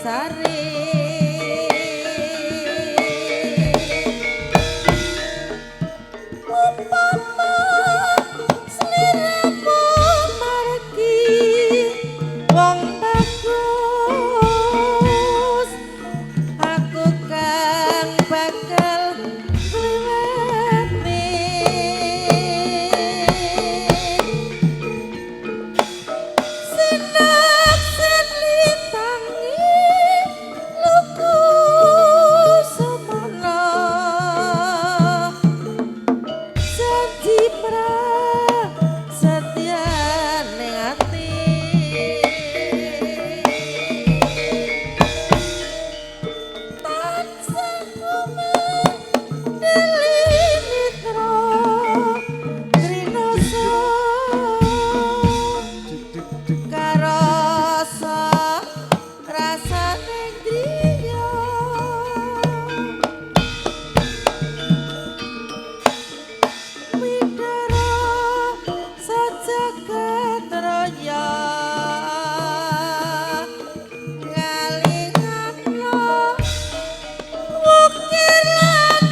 sare. Upama sliramu margi wong bagus, aku kang bakal ngliwati. Sinak selitangi luku semono, janji prasetya ning ati. Tansah kumandeli mitra trinasa, karasa rasane griya. Widara sajagat raya, ngalingano wukilan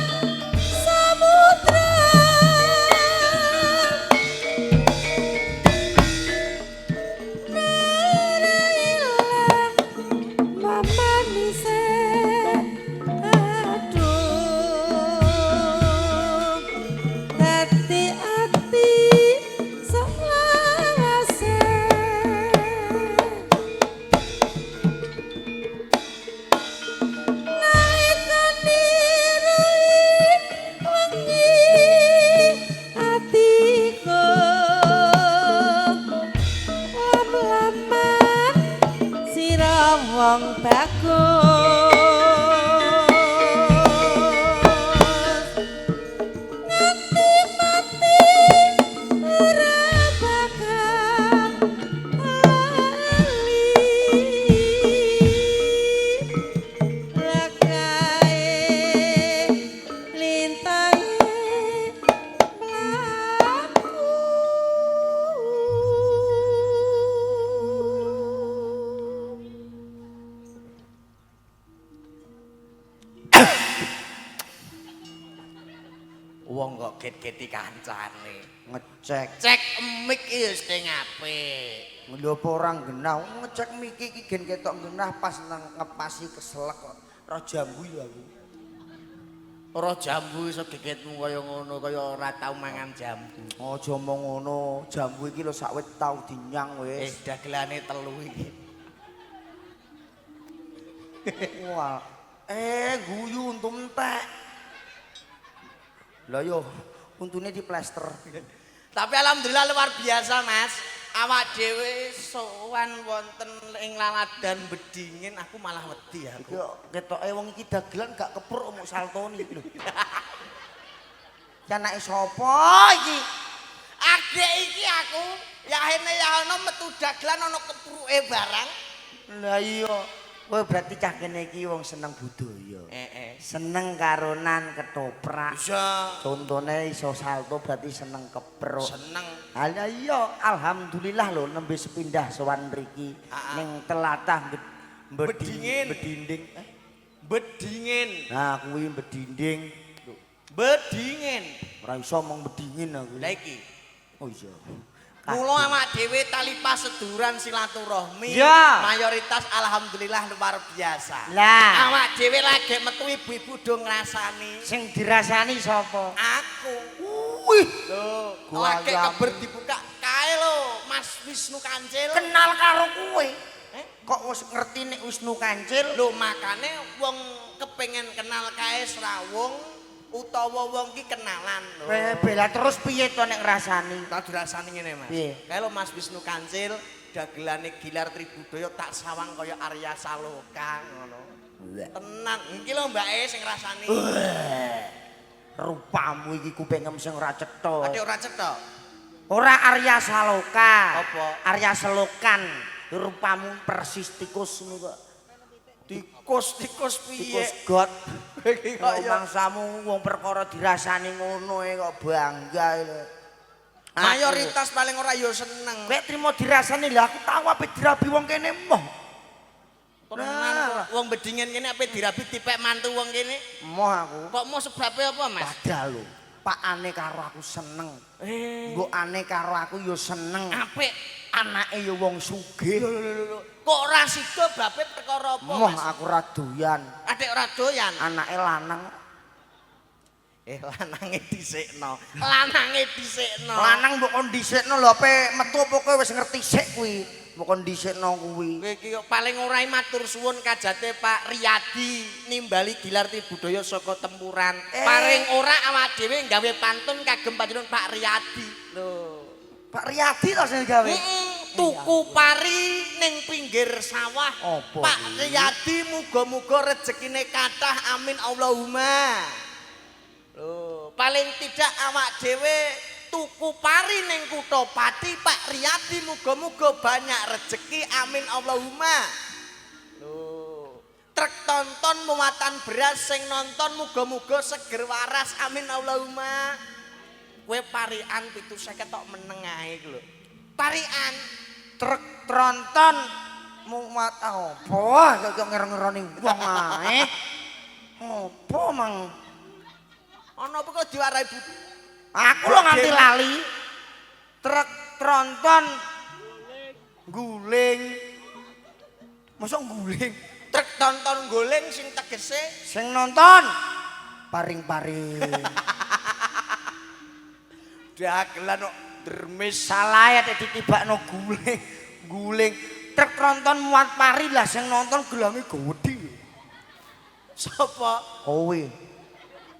samudra. Nara ilang mamanise, aduh, dadi ati selawase. Nalika nirui wengi atiku, lam-laman sira wong bagus, nganti mati ora bakal lali. Lakae lintange mlaku. Wong kok get-geti kancane. Ngecek. Cek mic iki wis sing apik. Lho, apa ora genah ngecek miki iki gen ketok genah pas nang ngepasi keselek kok. Roh jambu ya aku. Ora jambu iso gegetmu kaya ngono, kaya ora tau mangan jambu. Aja omong ngono, jambu iki lho sak wit tau dinyang wis. Dagelane telu iki. Wah. Guyu untung entek. Lah yo untune diplester. Tapi alhamdulillah luar biasa, Mas. Awak dhewe sowan wonten ing laladan Bedingin, aku malah wedi aku. Iki kok ketoke wong iki dagelan gak kepruk muk saltoni iki lho. Ki anake sapa iki? Adek iki aku, yahene ya ana metu dagelan ana kepruke barang. Lah iya, kowe berarti cah kene iki wong seneng budaya. Heeh. Seneng karonan ketoprak. Bisa. Contone iso salto berarti seneng kepruk. Seneng. Lah iya, alhamdulillah lho nembe sepindah sowan mriki ning telatah Bedingin. Bedinding. Bedingin. Nah, kuwi bedinding. Bedingin. Ora iso omong bedingin aku. Lah iki. Oh iya. Mula awak dhewe tali paseduran silaturahmi mayoritas alhamdulillah luar biasa. Lah. Awak dhewe lagi metu ibu-ibu do ngrasani. Sing dirasani sapa? Aku. Wih, Lho, Gua lagi ayam. keber dibuka kae lho, Mas Wisnu Kancil. Kenal karo kowe. Eh? Kok wis ngerti nek Wisnu Kancil? Lho, makane wong kepengin kenal kae srawung utawa wong ki kenalan lho. Bela terus piye to nek ngrasani? Tak dirasani ngene, Mas. Piye? Kae lho Mas Wisnu Kancil dagelane Gilar Tribudaya tak sawang kaya Arya Saloka ngono. Tenan, iki lho mbake sing ngrasani. Rupamu iki kupingem sing ora cetha. Ade ora cetha. Ora Arya Saloka. Apa? Arya Selokan. Rupamu persis tikus ngono kok. Tikus-tikus piye? Tikus got. Iki kok ya. Mangsamu wong perkara dirasani ngono e kok bangga lho. Mayoritas paling ora ya seneng. Kowe trimo dirasani lha aku tau ape dirabi wong kene moh. Tenan kok. Wong bedingen kene ape dirabi dipek mantu wong kene? Moh aku. Kok mau sebabe apa, Mas? Padahal lho, pakane karo aku seneng. Eh, Mbokane karo aku ya seneng. Apik. Anake ya wong sugih. Lho lho lho. Kok ora sida babe perkara apa, Moh Mas? aku ora doyan. Adik ora doyan. Anake lanang. Eh, lanange dhisikno. Lanange dhisikno. Lanang mbok kon dhisikno lho ape metu apa kowe wis ngerti sik kuwi. Mbok kon dhisikno kuwi. Kowe iki kok paling ora matur suwun kajate Pak Riyadi nimbali Gilar Tribudaya saka Tempuran. Eh. Paling ora awak dhewe gawe pantun kagem panjenengan Pak Riyadi. Lho. Pak Riyadi to sing gawe. Heeh, tuku pari ning pinggir sawah. Apa Pak kuwi? Riyadi muga-muga rezekine kathah, amin Allahumma. Lho, paling tidak awak dhewe tuku pari ning kutha Pati, Pak Riyadi muga-muga banyak rezeki, amin Allahumma. Lho, truk tonton muatan beras sing nonton muga-muga seger waras, amin Allahumma. Kowe parian 750 tok meneng ae iku lho. Parian Truk tronton muat apa kok ngira-ngirani wong ae. Apa mang? Ana apa kok diwarai bu? Aku lho nganti lali. Truk tronton guling. Mosok guling? Truk tonton guling sing tegese Sing nonton paring-paring. Dagelan kok dermis. Salah ya ditibakno guling. Guling. Truk tronton muat pari lah sing nonton gelange gedhi. Sapa? Kowe.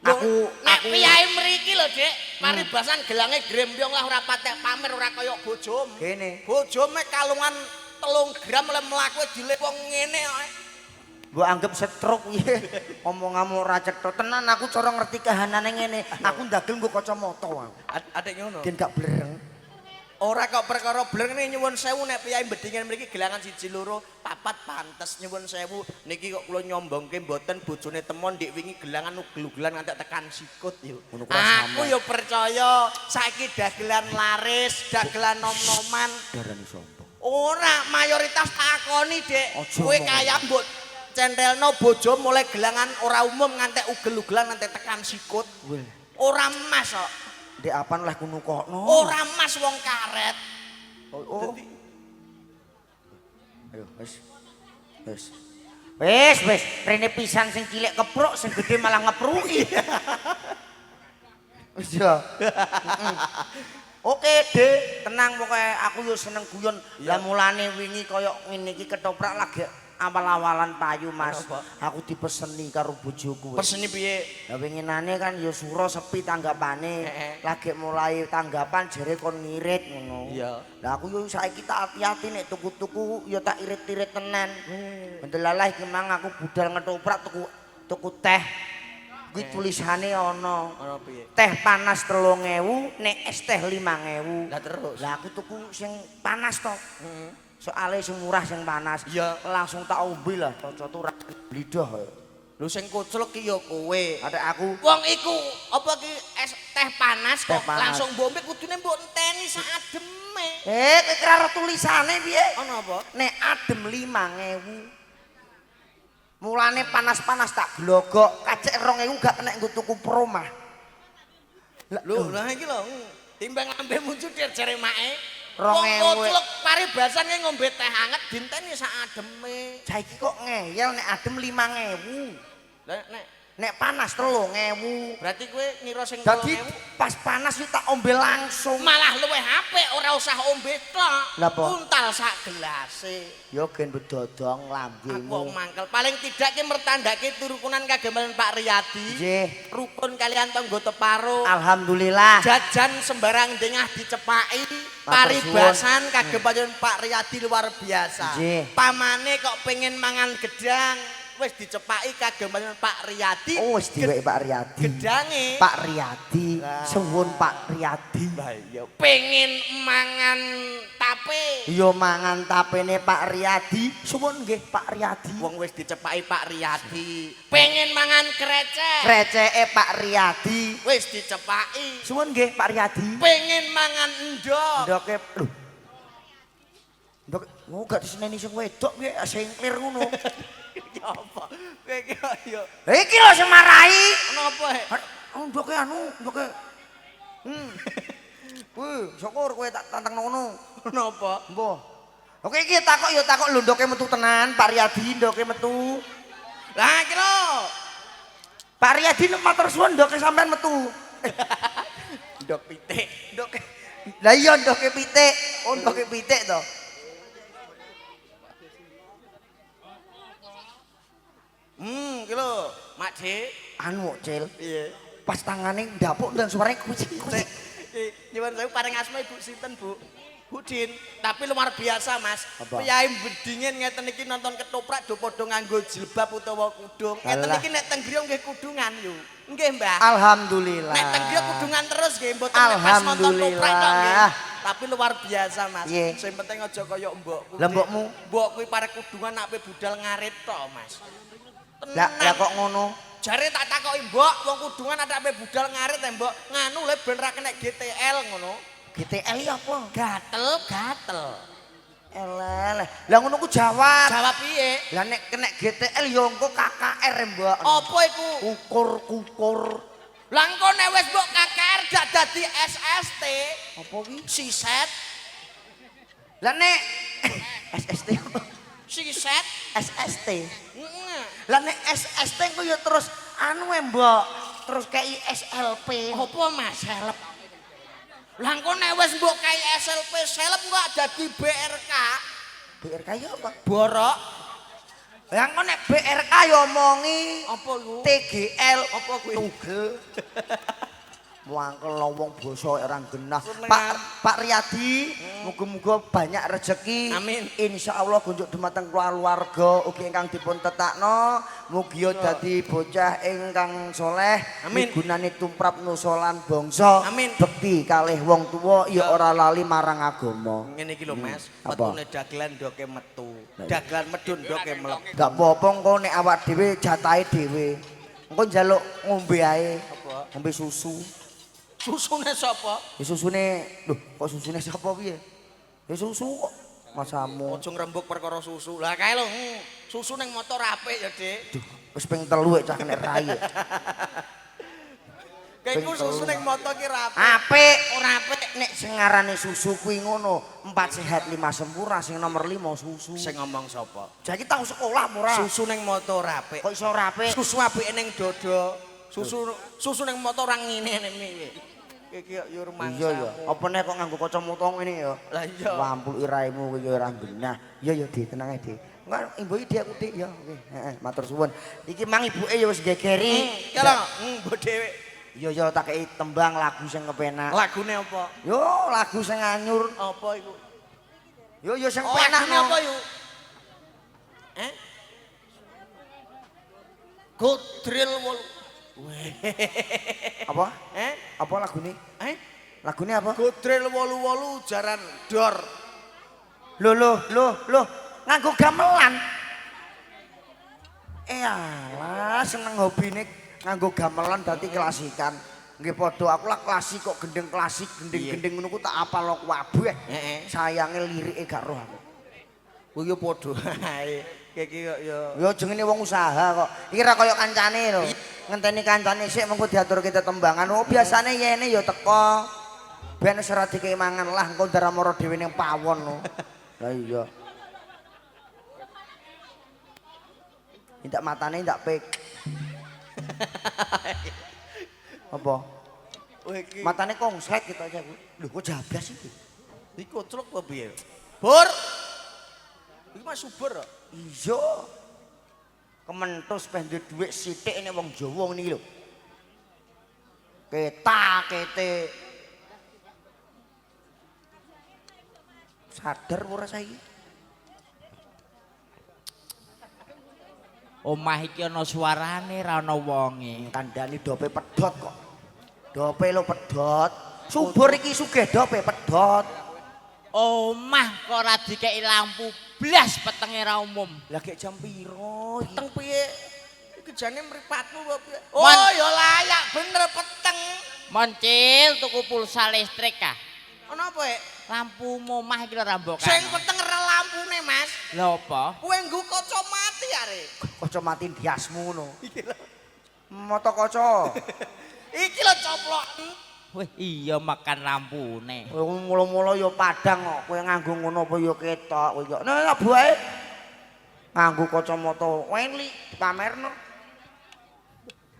Aku nek aku piyae mriki lho, Dik, paribasan gelange grembyong lah ora patek pamer ora kaya bojomu. Kene. Bojome kalungan 3 gram oleh mlaku dilek wong ngene kok. Mbok anggap stroke piye? Omonganmu ora cetha. Tenan aku cara ngerti kahanane ngene. Aku ndagel nggo kacamata aku. Adik ngono. Ben gak blereng. Ora kok perkara bleng nih, nyuwun sewu nek piyae bedingan mriki gelangan 1 2 4 pantes, nyuwun sewu niki kok kula nyombongke mboten, bojone temon ndik wingi gelangan ugel-ugelan nganti tekan sikut yo. Ngono kuwi Aku yo percaya saiki dagelan laris, dagelan nom-noman. Darani sombong. Ora, mayoritas takoni, Dik. Aja Kowe ngomong. kaya mbok centelno bojo mulai gelangan ora umum nganti ugel-ugelan nganti tekan sikut. Weh, Ora emas kok. ndek apan leh kunukokno. Ora emas wong karet. Oh. Oh. Ayo, wis. Wis. Wis, wis, rene pisan sing cilik kepruk, sing gedhe malah ngepruki. Wis ya. Heeh. Oke, Dik, tenang pokoke aku yo seneng guyon. Lah mulane wingi koyo ngene iki ketoprak lagi awal-awalan payu, Mas. Kenapa? Aku dipeseni karo bojoku. Peseni piye? Lah winginane kan ya sura sepi tanggapane. Heeh. Lagi mulai tanggapan jere kon ngirit ngono. Iya. Lah aku yo saiki tak ati-ati nek tuku-tuku ya tak irit-irit tenan. Bendelalah iki mang aku budal ngetoprak tuku tuku teh. Kuwi tulisane ana. Ana piye? Teh panas 3000, nek es teh 5000. Lah terus? Lah aku tuku sing panas to. Heeh. Soale sing murah sing panas. Iya. Langsung tak ombe lah, cocok ora blidoh. Lho sing koclok ki ya kowe. Adek aku Wong iku apa ki es teh panas Teh kok panas. langsung mbok ombe, kudune mbok enteni sak ademe. Eh, kowe kira ora tulisane piye? Ana apa? Nek adem 5000. Mulane panas-panas tak glogok, kacek 2000 gak kena nggo tuku promah. Lah Lho, lah iki lho, timbang lambemu cudir jare mae. Rong Wong ewu. koclok paribasan ki ngombe teh anget dinteni sak ademe. Saiki kok ngeyel nek adem 5000. Lah nek Nek panas 3000. Berarti kowe ngira sing Dadi 3000 pas panas yo tak ombe langsung. Malah luwih apik ora usah ombe tok. Lah apa? Untal sak gelase. Yo gen bedodong Aku lambemu. mangkel. Paling tidak ki mertandake turukunan kageman Pak Riyadi. Nggih. Rukun kalian tangga teparo. Alhamdulillah. Jajan sembarang dengah dicepaki. Matur Paribasan kagem panjenengan Pak Riyadi luar biasa. Nggih. Pamane kok pengen mangan gedang, wis dicepaki kagem panjenengan Pak Riyadi. Oh wis diweki Pak Riyadi. Gedange. Pak Riyadi, Lah. suwun Pak Riyadi. Lah iya pengen mangan tape. Iya mangan tapene Pak Riyadi, suwun nggih Pak Riyadi. Wong wis dicepaki Pak Riyadi. Pengen mangan krecek. Kreceke Pak Riyadi, Wis dicepaki. suwun nggih Pak Riyadi. Pengen mangan endok. Ndoke lho. Ndok, oh gak diseneni sing wedok piye singklir ngono. Ya apa? Kowe iki ya. Lah iki lho sing marai. Napa he? Ndoke anu, ndoke. Kuwi syukur kowe tak tantang ngono. Napa? Mbah. Oke iki takok ya takok lho ndoke metu tenan, Pak Riyadi ndoke metu. Lah iki lho. Pak Riyadi matur suwun ndoke sampean metu. Ndok pitik. Ndoke. Lah iya ndoke pitik. Oh ndoke pitik to. Iki lho, Mak Dik. Anu Cil, Piye? pas tangane ndapuk ndang suarane kucing kucing. Nyuwun sewu paring asma Ibu sinten, Bu? Bu Din. Tapi luar biasa, Mas. Priyayi bedingin ngeten iki nonton ketoprak do padha nganggo jilbab utawa kudung. Ngeten iki nek teng griya nggih kudungan yo. Nggih, Mbah. Alhamdulillah. Nek teng griya kudungan terus nggih, mboten nek pas nonton ketoprak tok nggih. Tapi luar biasa, Mas. Sing penting aja kaya mbokku. Lah mbokmu? Mbok kuwi parek kudungan nek budal ngarit tok, Mas. Lah lah kok ngono? Jare tak takoki mbok, wong kudungan ada ape budal ngarit ta mbok, nganu le ben ra kena GTL ngono. GTL iki apa? Gatel, gatel. Eleh. Lah ngono ku jawab. Jawab piye? Lah nek kena GTL ya engko KKR mbok. Apa iku? Kukur-kukur. Lah engko nek wis mbok KKR dak dadi SST. Apa ki? Siset. Lah nek SST apa? Siset. SST. Heeh. Lah nek SST ku ya terus anu mbok, terus kei SLP. Apa Mas seleb? Lah engko nek wis mbok kei SLP seleb kok dadi BRK. BRK ya apa? Borok. Lah engko nek BRK ya omongi apa iku? TGL apa kuwi? Tugel. Muangkel wong basa ora genah. Pak Riyadi, muga-muga banyak rezeki. Amin. Insyaallah gunjuk dumateng keluarga ugi ingkang dipun tetakno, mugi dadi bocah ingkang soleh, migunani tumrap nusa lan bangsa. Amin. Bekti kalih wong tuwa ya ora lali marang agama. Ngene iki lho Mas, metune dagelan ndoke metu. Dagelan medun ndoke mlebu. Gak apa-apa engko nek awak dhewe jatahe dhewe. Engko njaluk ngombe ae. Apa? Ngombe susu. Susune sapa? Ya susune, lho kok susune sapa piye? Ya susu kok masamu. Aja ngrembug perkara susu. Lah kae lho, susu ning motor apik ya, Dik. Duh, wis ping 3 cah kena rai. Kae iku susu ning motor ki ra apik. Apik, ora apik. Nek sing ngarane susu kuwi ngono, 4 sehat 5 sempurna, sing nomor 5 susu. Sing ngomong sapa? Jaki tau sekolah ora? Susu ning motor apik. Kok iso ora apik? Susu apike ning dodo. Susu ning motor ora ngene ngene. Iki yo rumangsa. Iya ya. Apa nek kok nganggo kacamata ngene ya? Lah iya. Wampluki raimu kuwi ya ora genah. Iya ya Dik, tenang ae Dik. Engko imbuhi Dik aku Dik ya. Oke, heeh, matur suwun. Iki mang ibuke ya wis gegeri. Iki lho, mbok dhewe. Iya ya tak kei tembang lagu sing kepenak. Lagune apa? Yo lagu sing anyur. Apa iku? Yo yo sing penak. Lagune apa yo? Eh? Godril wolu. Apa? Eh? Apa lagune? Eh? Lagune apa? Godril 88 jaran dor. Lho lho lho lho, nganggo gamelan. Eh alah, seneng hobine nganggo gamelan dadi klasikan. Nggih padha aku lah klasik kok gendeng klasik, gendeng-gendeng ngono ku tak apal kabeh. Heeh. Sayange lirike gak roh aku. Kuwi yo padha ae. Iki kok yo ya jenenge wong usaha kok. Iki ra kaya kancane lho. Ngenteni kancane sik mengko diaturke tetembangan. Oh biasane yene ya teko. Ben wis ora dikeki mangan lah engko ndaramara dhewe ning pawon lho. Lah iya. Ndak matane ndak pek. Apa? Iki matane kongslek gitu aja. Lho kok jablas iki? Iki koclok apa piye? Bur. Iki mas subur kok. Iya. Kementus peh duwe dhuwit sithik nek wong Jawa ngene iki lho. Keta kete. Sadar ora saiki? Omah iki ana suarane ra ana wonge. Kandhani dope pedhot kok. Dope lho pedhot. Subur iki sugih dope pedhot. Omah kok ora dikeki lampu blas petenge ra umum. Lah gek jam piro iki? Peteng piye? Iki jane mripatmu apa piye? Oh ya layak bener peteng. Moncil tuku pulsa listrik kah? Ana apa, Ek? Lampu omah iki lho ra mbok. Sing peteng ora Lha apa? Kowe nggo kaca mati arek. Kaca mati ndiasmu ngono. Iki lho. Mata kaca. Iki lho coploken. Wih, iya makan lampune. Kowe mula-mula ya padang kok. Kowe nganggo ngono apa ya ketok kowe kok. Nah, buahe. Nganggo kacamata wenli dipamerno.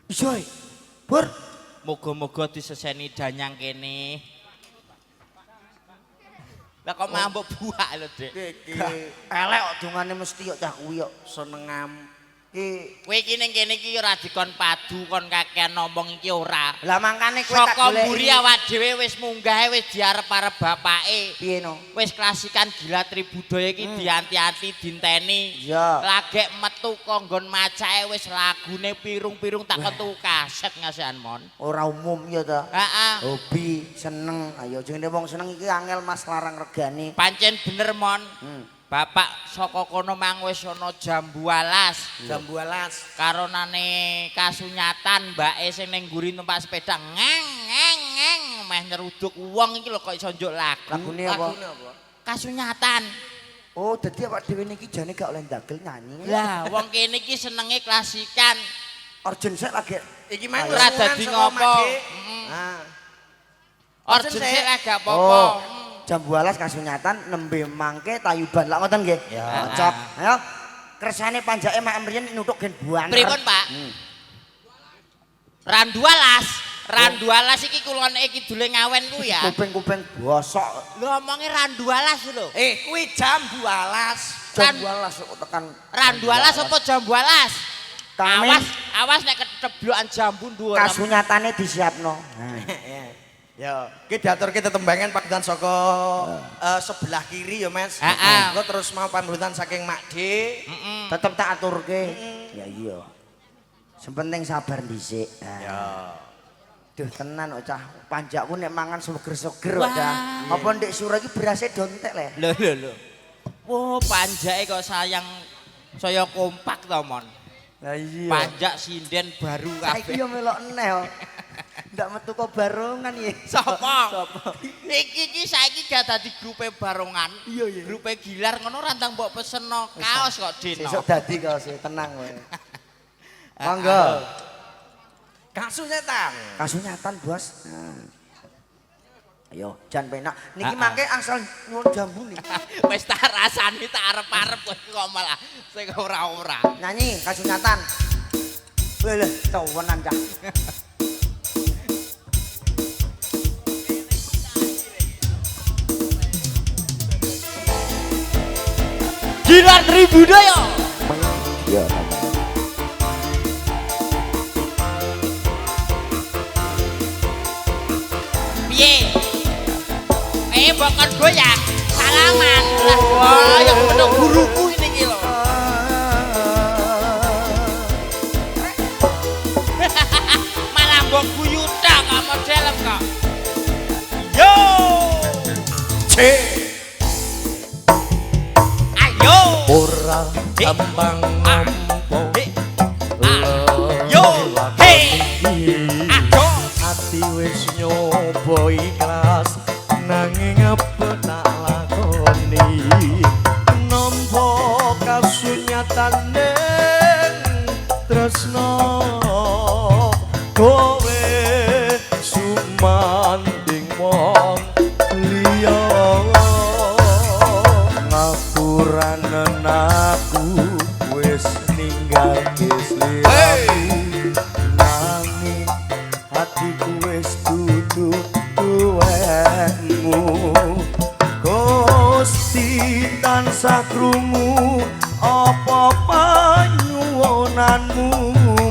Iso. Bur. Muga-muga diseseni danyang kene. Lah kok mambuk buak lho, Dik. Iki Elek kok dongane mesti kok cah kuwi kok. senengam. Ki Kowe iki ning kene iki ora dikon padu, kon kakean ngomong iki ora. lah mangkane kowe tak Saka goleki. mburi awak dhewe wis munggahe wis diarep-arep bapake. Piye no? Wis klasikan gila tribudaya iki dianti-anti dinteni. Iya. Lagek metu kanggon macake wis lagune pirung-pirung tak ketu kaset ngasihan mon. Ora umum ya ta. Heeh. Hobi seneng. Ayo jenenge wong seneng iki angel Mas larang regane. Pancen bener mon. Bapak saka kono mang wis ana jambu alas. Jambu alas. Karonane kasunyatan mbake sing ning mburi numpak sepeda ngeng ngeng ngeng meh nyeruduk wong iki lho kok iso njuk lagu. Lagune apa? Lagune apa? Kasunyatan. Oh, dadi awak dhewe niki jane gak oleh ndagel nyanyi. Lah wong kene iki senenge klasikan. Orjen sik lagi. Iki mang Ora dadi ngopo. Nah. Orjen sik lah gak apa-apa. Oh. Jambu alas kasunyatan nembe mangke tayuban lak ngoten nggih. Ya. Cocok. Ayo. Kersane panjake mak mriyen nuthuk gen buan. Pripun, Pak? Randu alas. Randu alas iki kulone kidule Ngawen kuwi ya. Kuping-kuping bosok. Lho omonge randu alas lho. Eh, kuwi jambu alas. Jambu alas kok tekan Randu alas apa jambu alas? Kami Awas, awas nek keteblokan jambu dhuwur. Kasunyatane disiapno. Nah. Ya, iki diaturke tetembangan pambutan saka sebelah kiri ya, Mas. Heeh. Engko terus mau pambutan saking Mak D. Tetep tak aturke. Ya iya. Sing penting sabar dhisik. Ya. Duh tenan kok cah panjakku nek mangan seger-seger kok cah. Apa ndek sura iki berase dontek le. Lho lho lho. Wah, panjake kok sayang saya kompak to, Mon. Lah iya. Panjak sinden baru Saiki kabeh. yo melok eneh kok. Ndak metu kok barongan ya. Sapa? Iki iki saiki gak dadi grupe barongan. Iya, iya. Grupe gilar ngono rantang mbok peseno kaos kok Dino. Sesuk dadi kaos e, tenang kowe. Monggo. Kasunyatan. Kasunyatan, Bos. Nah. Ayo, jan penak. Niki Ah, ah. mangke angsal nyuwun jambu nih. Wis tak rasani tak arep-arep kok malah sing ora-ora. Nyanyi kasunyatan. Lho lho, tawenan cah. Gilar Tribudaya. Iya. Piye? Mbok kon goyang. Salaman. Lah goyang metu guruku ini iki lho. Malah mbok guyu tok kok modelem kok. Yo. C. Ayo. Ora gampang nampa Yo. Hei. Ayo. Ati wis nyoba ikhlas nanging apa tak lakoni nampa kasunyatane tresno kowe sumanding wong liya ngapuranen aku wis ninggalke sliramu nanging hatiku wis dudu duwekmu Gusti tansah krungu apa panyuwunanmu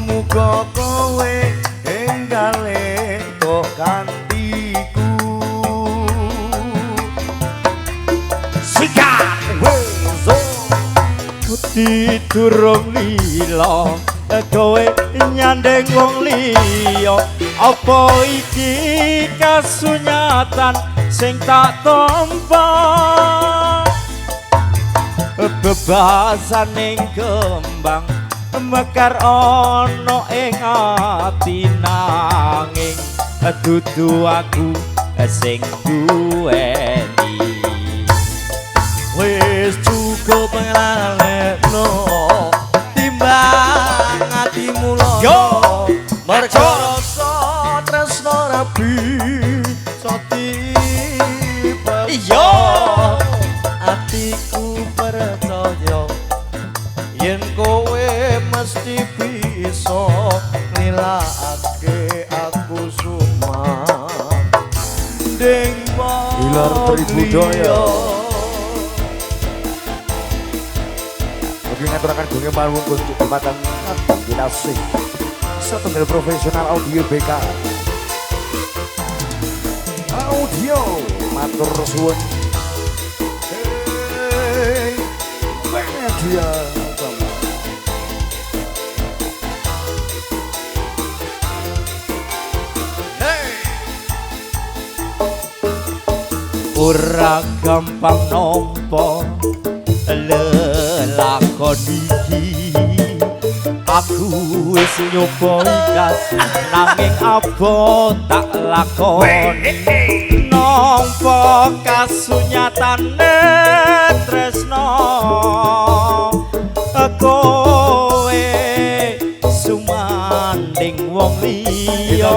muga kowe enggale tok gantiku sikat wezo durung lila kowe nyandeng wong liya apa iki kasunyatan sing tak tampa bebasaning kembang mekar ana ing ati nanging dudu aku sing duweni wis cukup Cukup nglalekno timbang atimu lara. Mergo rasa tresno ra bisa dipeksa. Iya. Atiku percaya yen kowe mesti bisa nilakake aku sumanding wong Gilar Tribudaya. Oke, ngaturaken gunging panuwun kunjuk dumateng Kakang Kinasih. Satunggal profesional audio BK. Audio matur suwun. Hey, media utama. Ora gampang nampa lelakon iki. Aku wis nyoba ikhlas nanging abot tak lakoni. Nampa kasunyatane tresno kowe sumanding wong liya.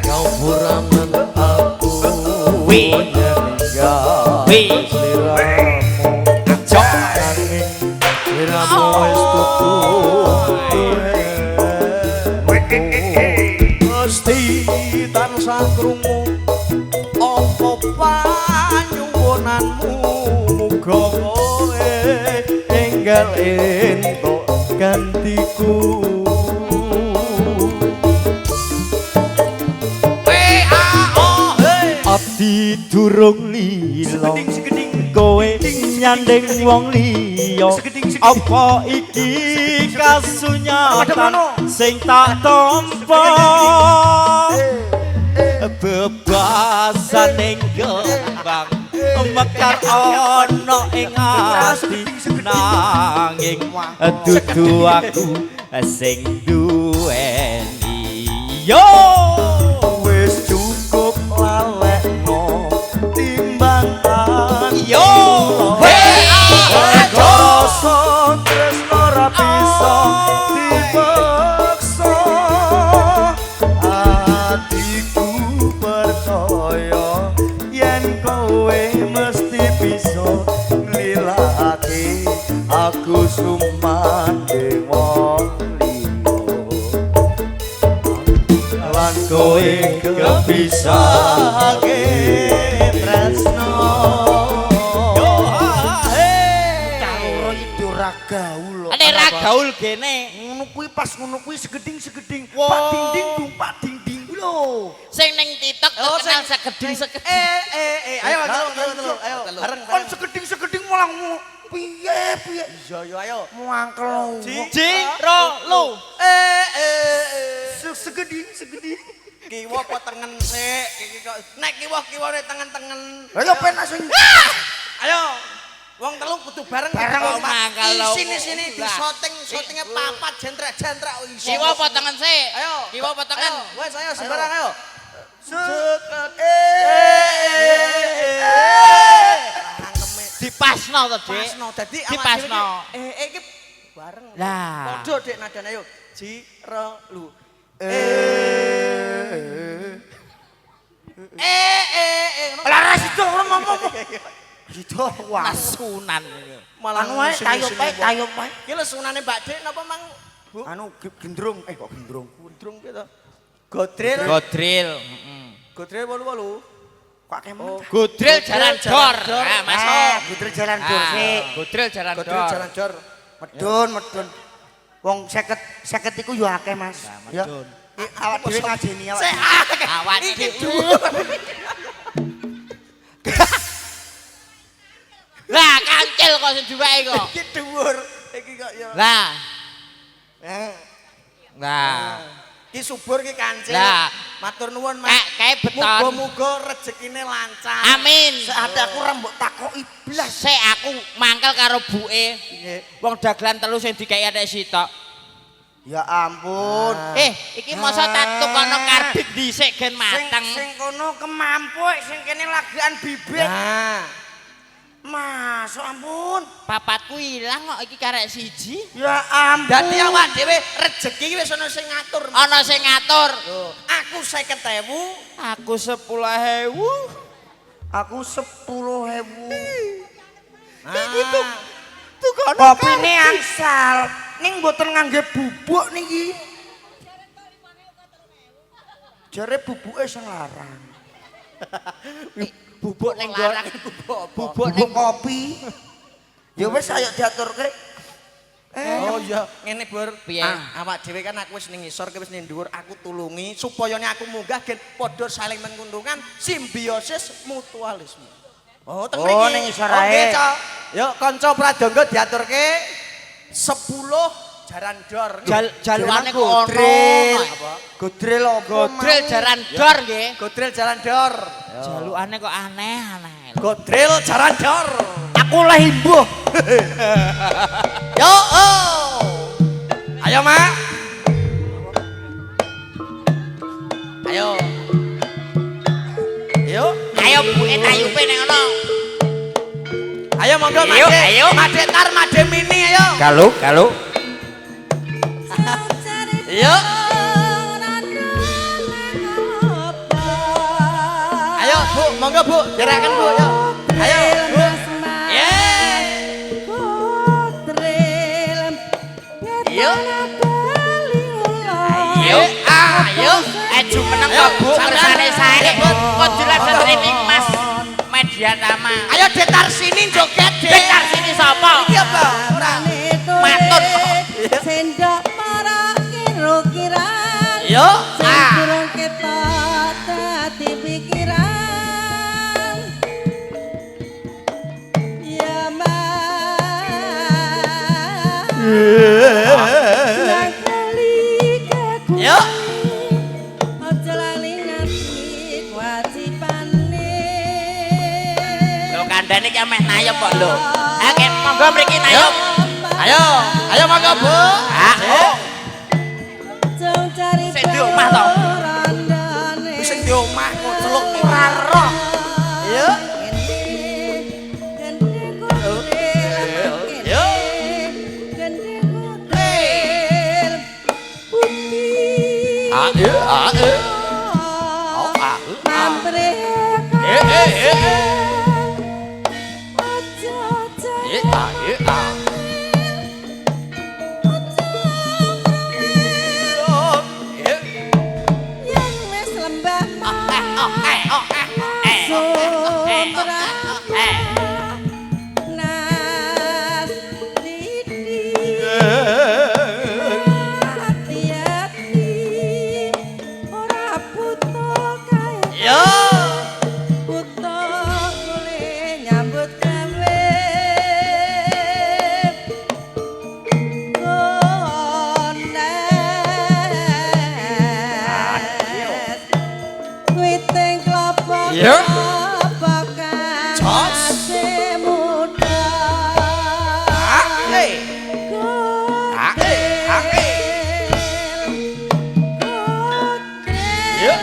Ngapuramen aku Wi. ninggal Wi. sliramu nanging sliramu wis tutu mesti tansah krungu apa panyuwunanmu. Muga kowe enggal entuk gantiku. Ati durung lila kowe nyanding wong liya. Apa iki kasunyatan sing tak tampa? Bebasaning kembang mekar ana ing ati nanging dudu aku sing duweni. Yo wis cukup lalekno timbang yo rasa tresno ra bisa dipaksa. Atiku percaya yen kowe mesti bisa nglilakake aku sumanding wong liya lan kowe kepisahake tresno. Yo Cah iki ora gaul. Nek ra gaul gene Ngono kuwi pas ngono kuwi segeding-segeding. Wah. Pak dinding dung pak dinding lho. sing ning TikTok Oh, terkenal sing- segeding-segeding. Ayo telu telu telu ayo bareng. Kon segeding-segeding malah ngono. Piye piye Iya yo ayo. muangkel. Ji ro lu. Segeding segeding. Kiwa apa tengen sik? Iki kok nek kiwa kiwane tengen-tengen. Lah yo ben sing Ayo. Wong telu kudu bareng. Bareng. Kudu Mangkel lho. Isine sini di syuting, syutinge papat jentrek-jentrek iso. Kiwa apa tengen sik? Ayo. Kiwa apa tengen? Ayo, wes ayo sembarang ayo. Dipasno to, Dik. Pasno dadi awak dhewe Dipasno. iki iki bareng. Lah. Padha Dik nadane ayo. Ji re lu. Ngono. Lah ra sido ora ngomong. Sido wah. Nasunan. Malah Anu wae tayub wae tayub wae. Iki lho sunane Mbak Dik napa mang Bu? Anu gendrung eh kok gendrung. Gundrung piye to? Godril. Godril, heeh. Godril 88. Kok akeh men. Godril jalan dor. Ah, masuk. Godril jalan dor sik. Godril jalan dor. Godril jalan dor. Medun medun. Wong 50 50 iku yo akeh Mas. Ya. Awak dhewe ngajeni awak. Sik akeh. Awak Iki dhewe. dhuwur. Lah kancil kok sing duweke kok. Iki dhuwur. Iki kok ya. Lah, Eh. lah. Ki subur ki kancil. Lah. Matur nuwun Mas. Kayak kae beton. Muga-muga rezekine lancar. Amin. Saat aku ora mbok takoki blas. Sik aku mangkel karo buke. Wong dagelan telu sing dikeki atik sitok. Ya ampun. Eh, iki masa tak tukono karbit dhisik gen Sing mateng. sing kono kemampuk, sing kene lagian bibit. Nah. Masuk ampun. Papatku ilang kok iki karek siji. Ya ampun. Dadi awak dhewe rejeki wis ana sing ngatur. Mas. Ana sing ngatur. Lho, aku 50.000, Aku 10.000. Aku 10.000. Iki tuh Tukono Kopine angsal. Ning mboten ngangge bubuk niki. Jare bubuke sing larang. Bubuk ning larang nggon. bubuk apa? Bubuk Bubuk ning kopi. Ya wis ayo diaturke. Oh iya, ngene Bur. Piye? Ah, awak dhewe kan aku wis ning ngisor, kowe wis ning dhuwur, aku tulungi supayane aku munggah gen padha saling menguntungkan, simbiosis mutualisme. Oh, teng Oh, mriki. ning ngisor Oke, ae. Cok. Yuk kanca Pradangga diaturke 10 jaran dor. Jalukane kok ono. Godril. Apa? Godril apa? Godril mau? jaran dor nggih. Godril jaran dor. Jalukane kok aneh-aneh. Godril jaran dor. Aku lah imbuh. Yo, oh. Ayo, Mak. Ayo. Ayo. Ayo buke tayupe ning ngono. Ayo monggo Ayo, Made. ayo. Made Tar, Made Mini ayo. Kalau kalau Ayo. Ayo, Bu, monggo Bu, gerakan Bu, ayo. Ayo, Bu. Yeay. Ayo. Ayo, ayo. Jumeneng Ayo, kok Bu sampean. kersane sae. Ayo, Bu. Kok jelas streaming Mas Media Tama. Ayo Detar sini joget, Dek. Detar sini sapa? Iki apa? Ora. Matun kok. Sendok para kira-kiran Yo. sing Ah. durung ketok dadi pikiran ya mas Yo. Aja lali ngerti kewajibane. Lho kandhane iki ameh nayep kok lho. Oke, monggo mriki nayep. Ayo, ayo monggo Bu. Ah, oh. Jauh cari Sing di omah to? randane. Sing di omah kok celuk ora roh. Yo. Yo. A e, a e. Oh, a e, a. Eh eh, eh, eh. E a e a. E. Eh, oh, eh, oh, eh, eh, oh, eh, eh. Nas Didi hati-hati ora butuh kae Yo. butuh golek nyambut gawe kones witing klopo Yo. klopokan Jos. masih muda A e. A e, a e. Yo.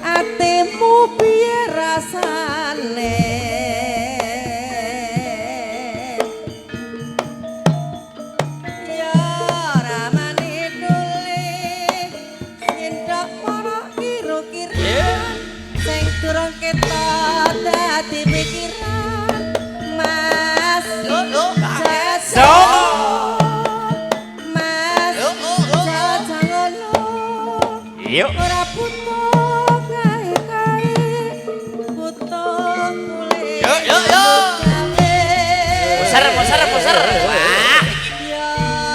Atimu piye rasane Ya ramane dole sindok para kira-kira sing durung ketok dadi pikiran Mas Yo, yo. Jaja Mas Yo, yo, yo. Jaja ngono Yuk. ora butuh kae-kae butuh kulit Yo, yo, yo. Muser, muser, muser. Wah,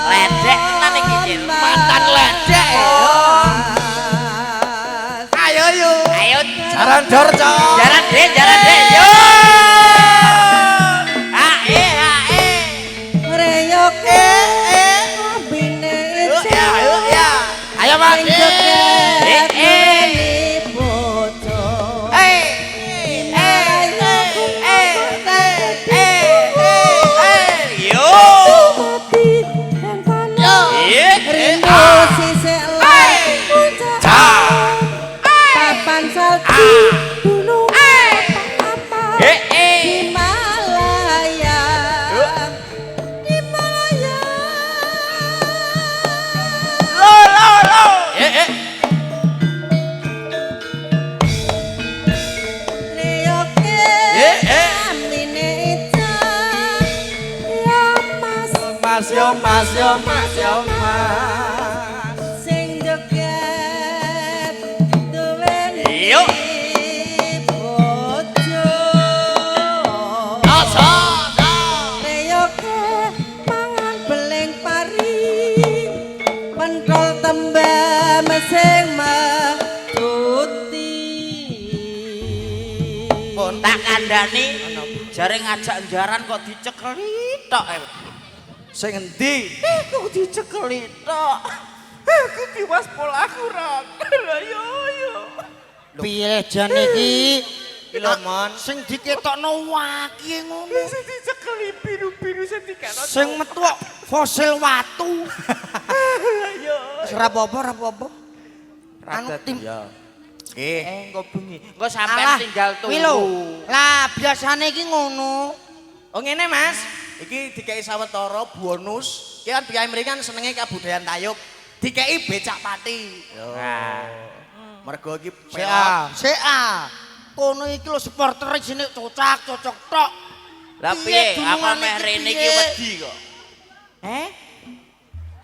ledek tenan iki, Cil. Mantan ledek. Ayo yo. Ayo Jaran dor, Cok. jaran dek, jaran dek. Yo. Ah, eh, ah, eh. Reyok Eh, eh. lambene Yo, ya, yo, ya. Ayo, Mas. sing joget Eh, eh. nuruni bojo. Eh. Eh, eh, eh, eh, eh, eh. Yo. Mati nang kono. Yo. Eh, eh, Rindu ah. sisik lan puncak Ja. papan salju Yo Mas, yo Mas, yo Mas. Sing joget duweni Yo. bojo. Asa. Reyoke mangan beling pari, pentol tembem sing metuti. Tak kandhani jare ngajak njaran kok dicekeli tok. Sing endi? Kok dicekeli tok. Aku tiwas polaku ra. Lah yo yo. Piye jane iki? Iki lho, Mon. Sing diketokno waki ngono. Sing dicekeli biru-biru sing diketokno. Sing metu kok fosil watu. Wis ora apa-apa, ora apa-apa. Anu tim Nggih. Engko bengi. Engko sampean tinggal turu. kuwi lho. Lah biasane iki ngono. Oh ngene Mas, iki dikei sawetara bonus. Ki kan piyai mriki kan senenge kabudayan tayub. Dikei becak pati. Nah. Mergo iki CA, CA. Kono iki lho supporter sini cocok cocok tok. Lah piye aku meh rene iki wedi kok. Eh?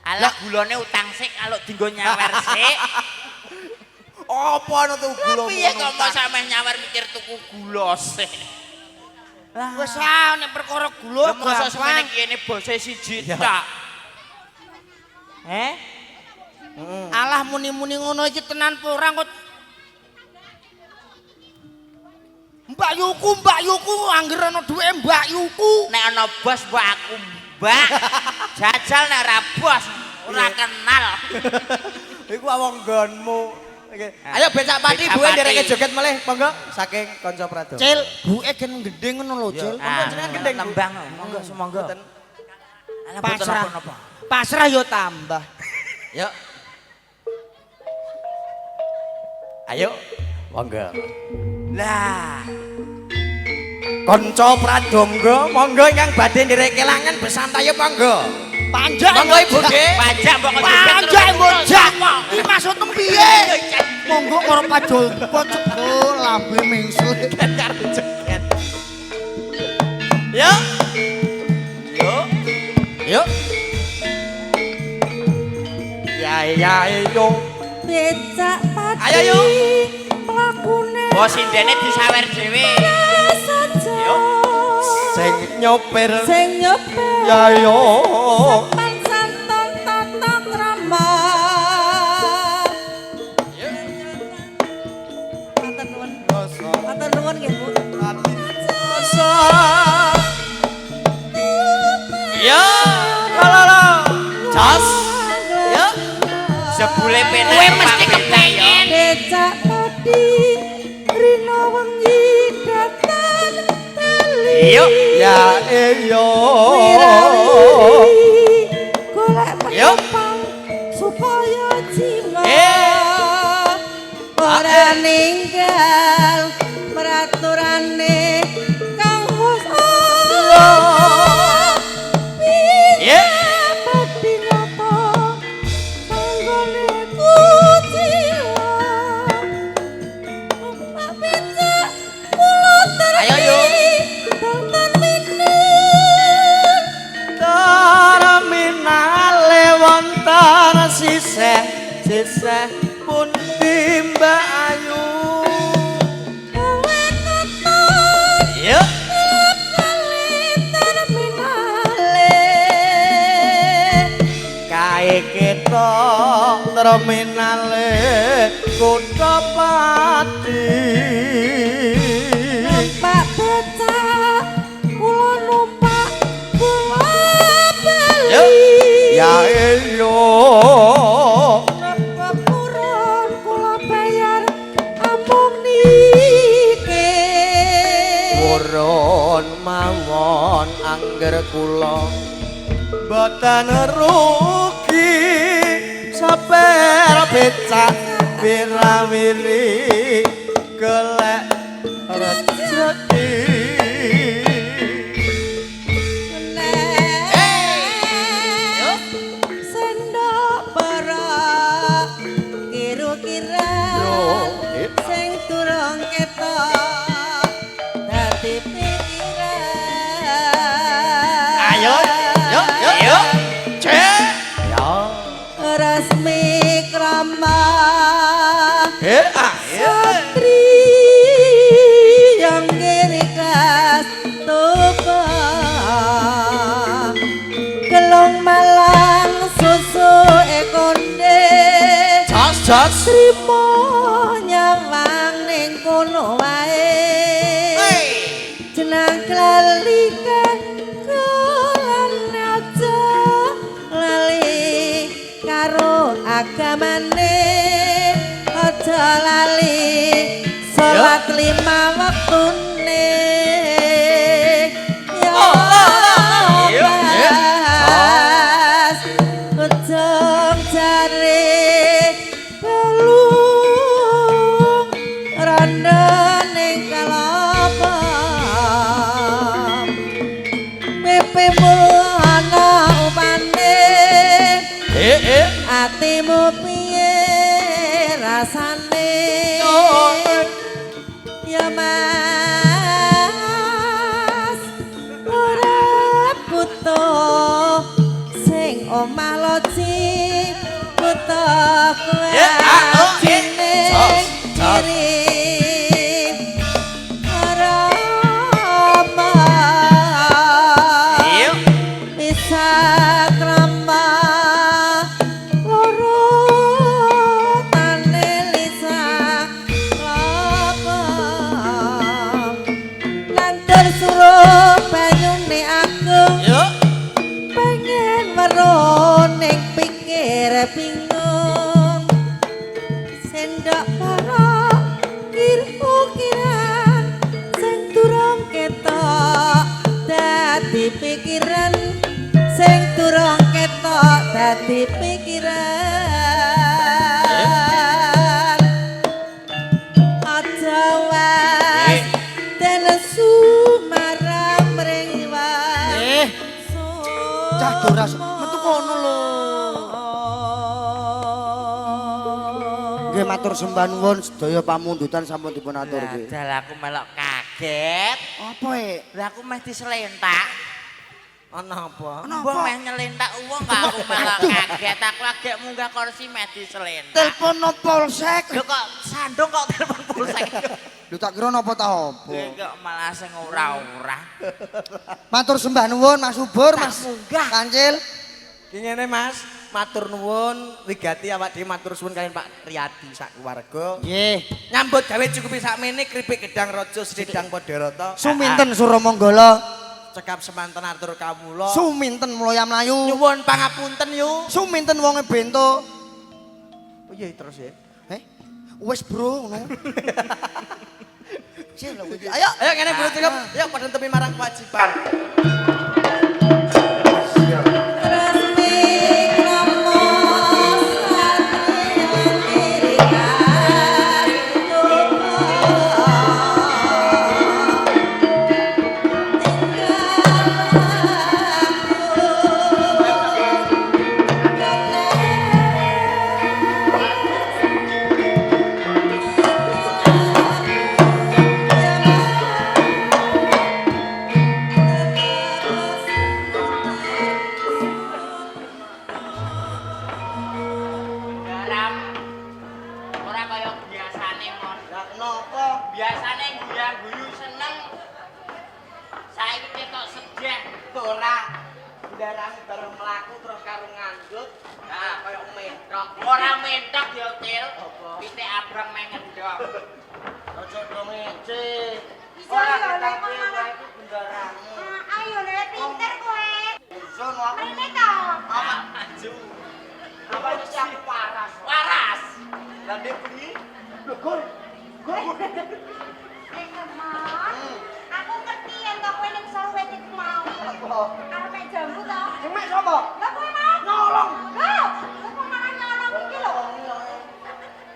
Alah gulane utang sik kalau dinggo nyawer sik. Apa ana tuh Lah gula piye kok mosok meh nyawer mikir tuku gula sik. Wis ah nek perkara gula Lah mosok semene gampang. kene bose siji tok. Eh? Alah muni-muni ngono iki tenan apa ora kok. Mbak Yuku, Mbak Yuku angger ana duweke Mbak Yuku. Nek ana bos mbok aku mbak. Jajal nek ora bos ora kenal. Iku awong nggonmu. Oke. Ayo becak pati Becak buwe pati. ndereke joget melih, monggo saking kanca Prado. Cil, buke gen gendeng ngono lho, Cil. Ah, jenengan gendeng, Bu. tembang monggo sumangga. Mboten. Alah mboten Pasrah. napa-napa. Pasrah yo tambah. Yuk. Ayo, monggo. Lah, Kanca Pradongga, monggo ingkang badhe nderek kelangan besantayo monggo. Panjak Monggo Ibu nggih. pajak mbok joget Panjak terus. mbojak. Iki maksudmu piye? Monggo karo pajol jebul lambe mingsul. Karo joget. Yuk. Yuk. Yuk. Ya ya yo. Becak pati. Ayo, yuk. Mlakune Bos sindene disawer dhewe. saja. Yuk. Sing nyopir. Sing nyopir. Ya yo. Sopan santun tata krama. Matur nuwun. Matur nuwun nggih, Bu. Yo. La la la. Jos. Yo. Jebule penak. Kowe mesti kepengin. Becak pati rina wengi datan tali. Yuk. Ya yo. Wirawiri golek Yuk. penumpang supaya jimat. Eh. Ora ninggal peraturane kang wis ana. Ye. Pati nyata tanggane kuciwa. Numpak becak kula Ayo, yuk. Tonton Terminale wonten sisih sisih pundi Mbak Ayu. Kowe katon Yuk. kali terminale. Kae ketok terminale Kutha Pati. Numpak becak kula numpak kula bali. Ya iyo. Napa purun kula bayar amung niki. Purun mawon angger kula mboten rugi saper becak wirawiri golek rezeki. Sendok para kira-kira sing durung ketok dadi pikiran. Ayo, yuk, yuk, yuk. Jos. Trimo nyawang ning kono wae. Jenang lali kelan aja lali karo agamane, aja lali salat lima wektune. Ya Mas, ujung jare belung rondo ning kelapa. Pepe mulu ana upane. Atimu piye rasane? Ya Mas, ora butuh sing omah loji, butuh kuwajine kirim ora bisa krama loro tane lisa klapa nandur suruh banyune aku pengen weruh ning pinggir bingung sendok para kir-ukiran sing durung ketok dadi pikiran, sing durung ketok dadi pikiran. Aja was den sumarang mring Eh, cah doras metu kono lho. Nggih matur sembah nuwun sedaya pamundutan sampun dipun aturke. Lah aku melok kaget. Apa e? Lah aku meh diselentak. Ana apa? Wong meh nyelentak wong kok aku melok kaget. Aku lagi munggah kursi meh diselentak. Telepon no polsek. Lho kok sandung kok telepon polsek. Lho tak kira napa ta apa. Kok malah sing ora-ora. Matur sembah nuwun Mas Subur, Mas munggah. Kancil. Ki ngene Mas, matur nuwun wigati awak dhewe matur suwun kalian Pak Riyadi sak keluarga. Nggih. Nyambut gawe cukupi sakmene keripik gedang raja Sridang Padarata. Suminten Suramanggala, Cekap semanten atur kawula. suminten Mloya Mlayu, Nyuwun pangapunten yu. suminten wonge bento. Oh iya terus ya. Eh? Wis bro ngono. Sih lho kuwi. Ayo. Ayo ngene bro cukup. Ayo padha tepi marang kewajiban. Resmi krama satriya kirikan Garam. Ora kaya biasane, Mon. Lah kenapa? Biasane guya-guyu seneng. Saiki ketok sedih. Ora ndarang bareng mlaku terus karo ngandut. Nah, Kaya mentok. ora mentok ya, Cil. Apa? Pitik abang meh ngendok. Aja do ngece. Bisa Ora ya, Lek, ketake kok malah. wae iku bendaramu. Ah, ayo le pinter kowe. Iso no aku. Mrene to. Awak Maju. awak iki aku waras. Waras. Lah ndek bengi Lho gol. Gol. Nek Mon, aku ngerti yen to kowe ning sorwet iku mau. Apa? Arep mek jambu to. Sing mek sapa? Lah kowe mau? Nyolong. Lho, kok malah nyolong iki lho.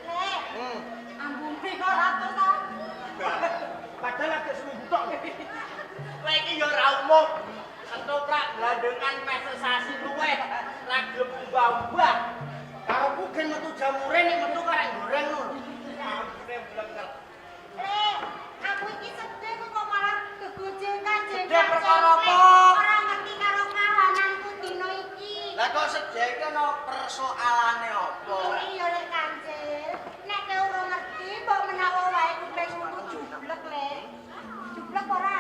Lek, Hmm. ambune kok ora to. Padahal lagi seminggu tok. Kowe iki ya ora umum. Ketoprak blandengan meh sesasi luweh. Ra gelem umbah-umbah. Karepku gen metu jamure nek metu karek goreng ngono. Ambune blenger. Lek, aku iki sedih kok malah gegojekan-jekan. Sedih perkara apa? Ora ngerti karo kahananku dina iki. Lah kok sedih iki ana persoalane apa? Iya lek kancil, nek kowe ora ngerti mbok menawa wae kupingmu jublek lek. Jublek ora?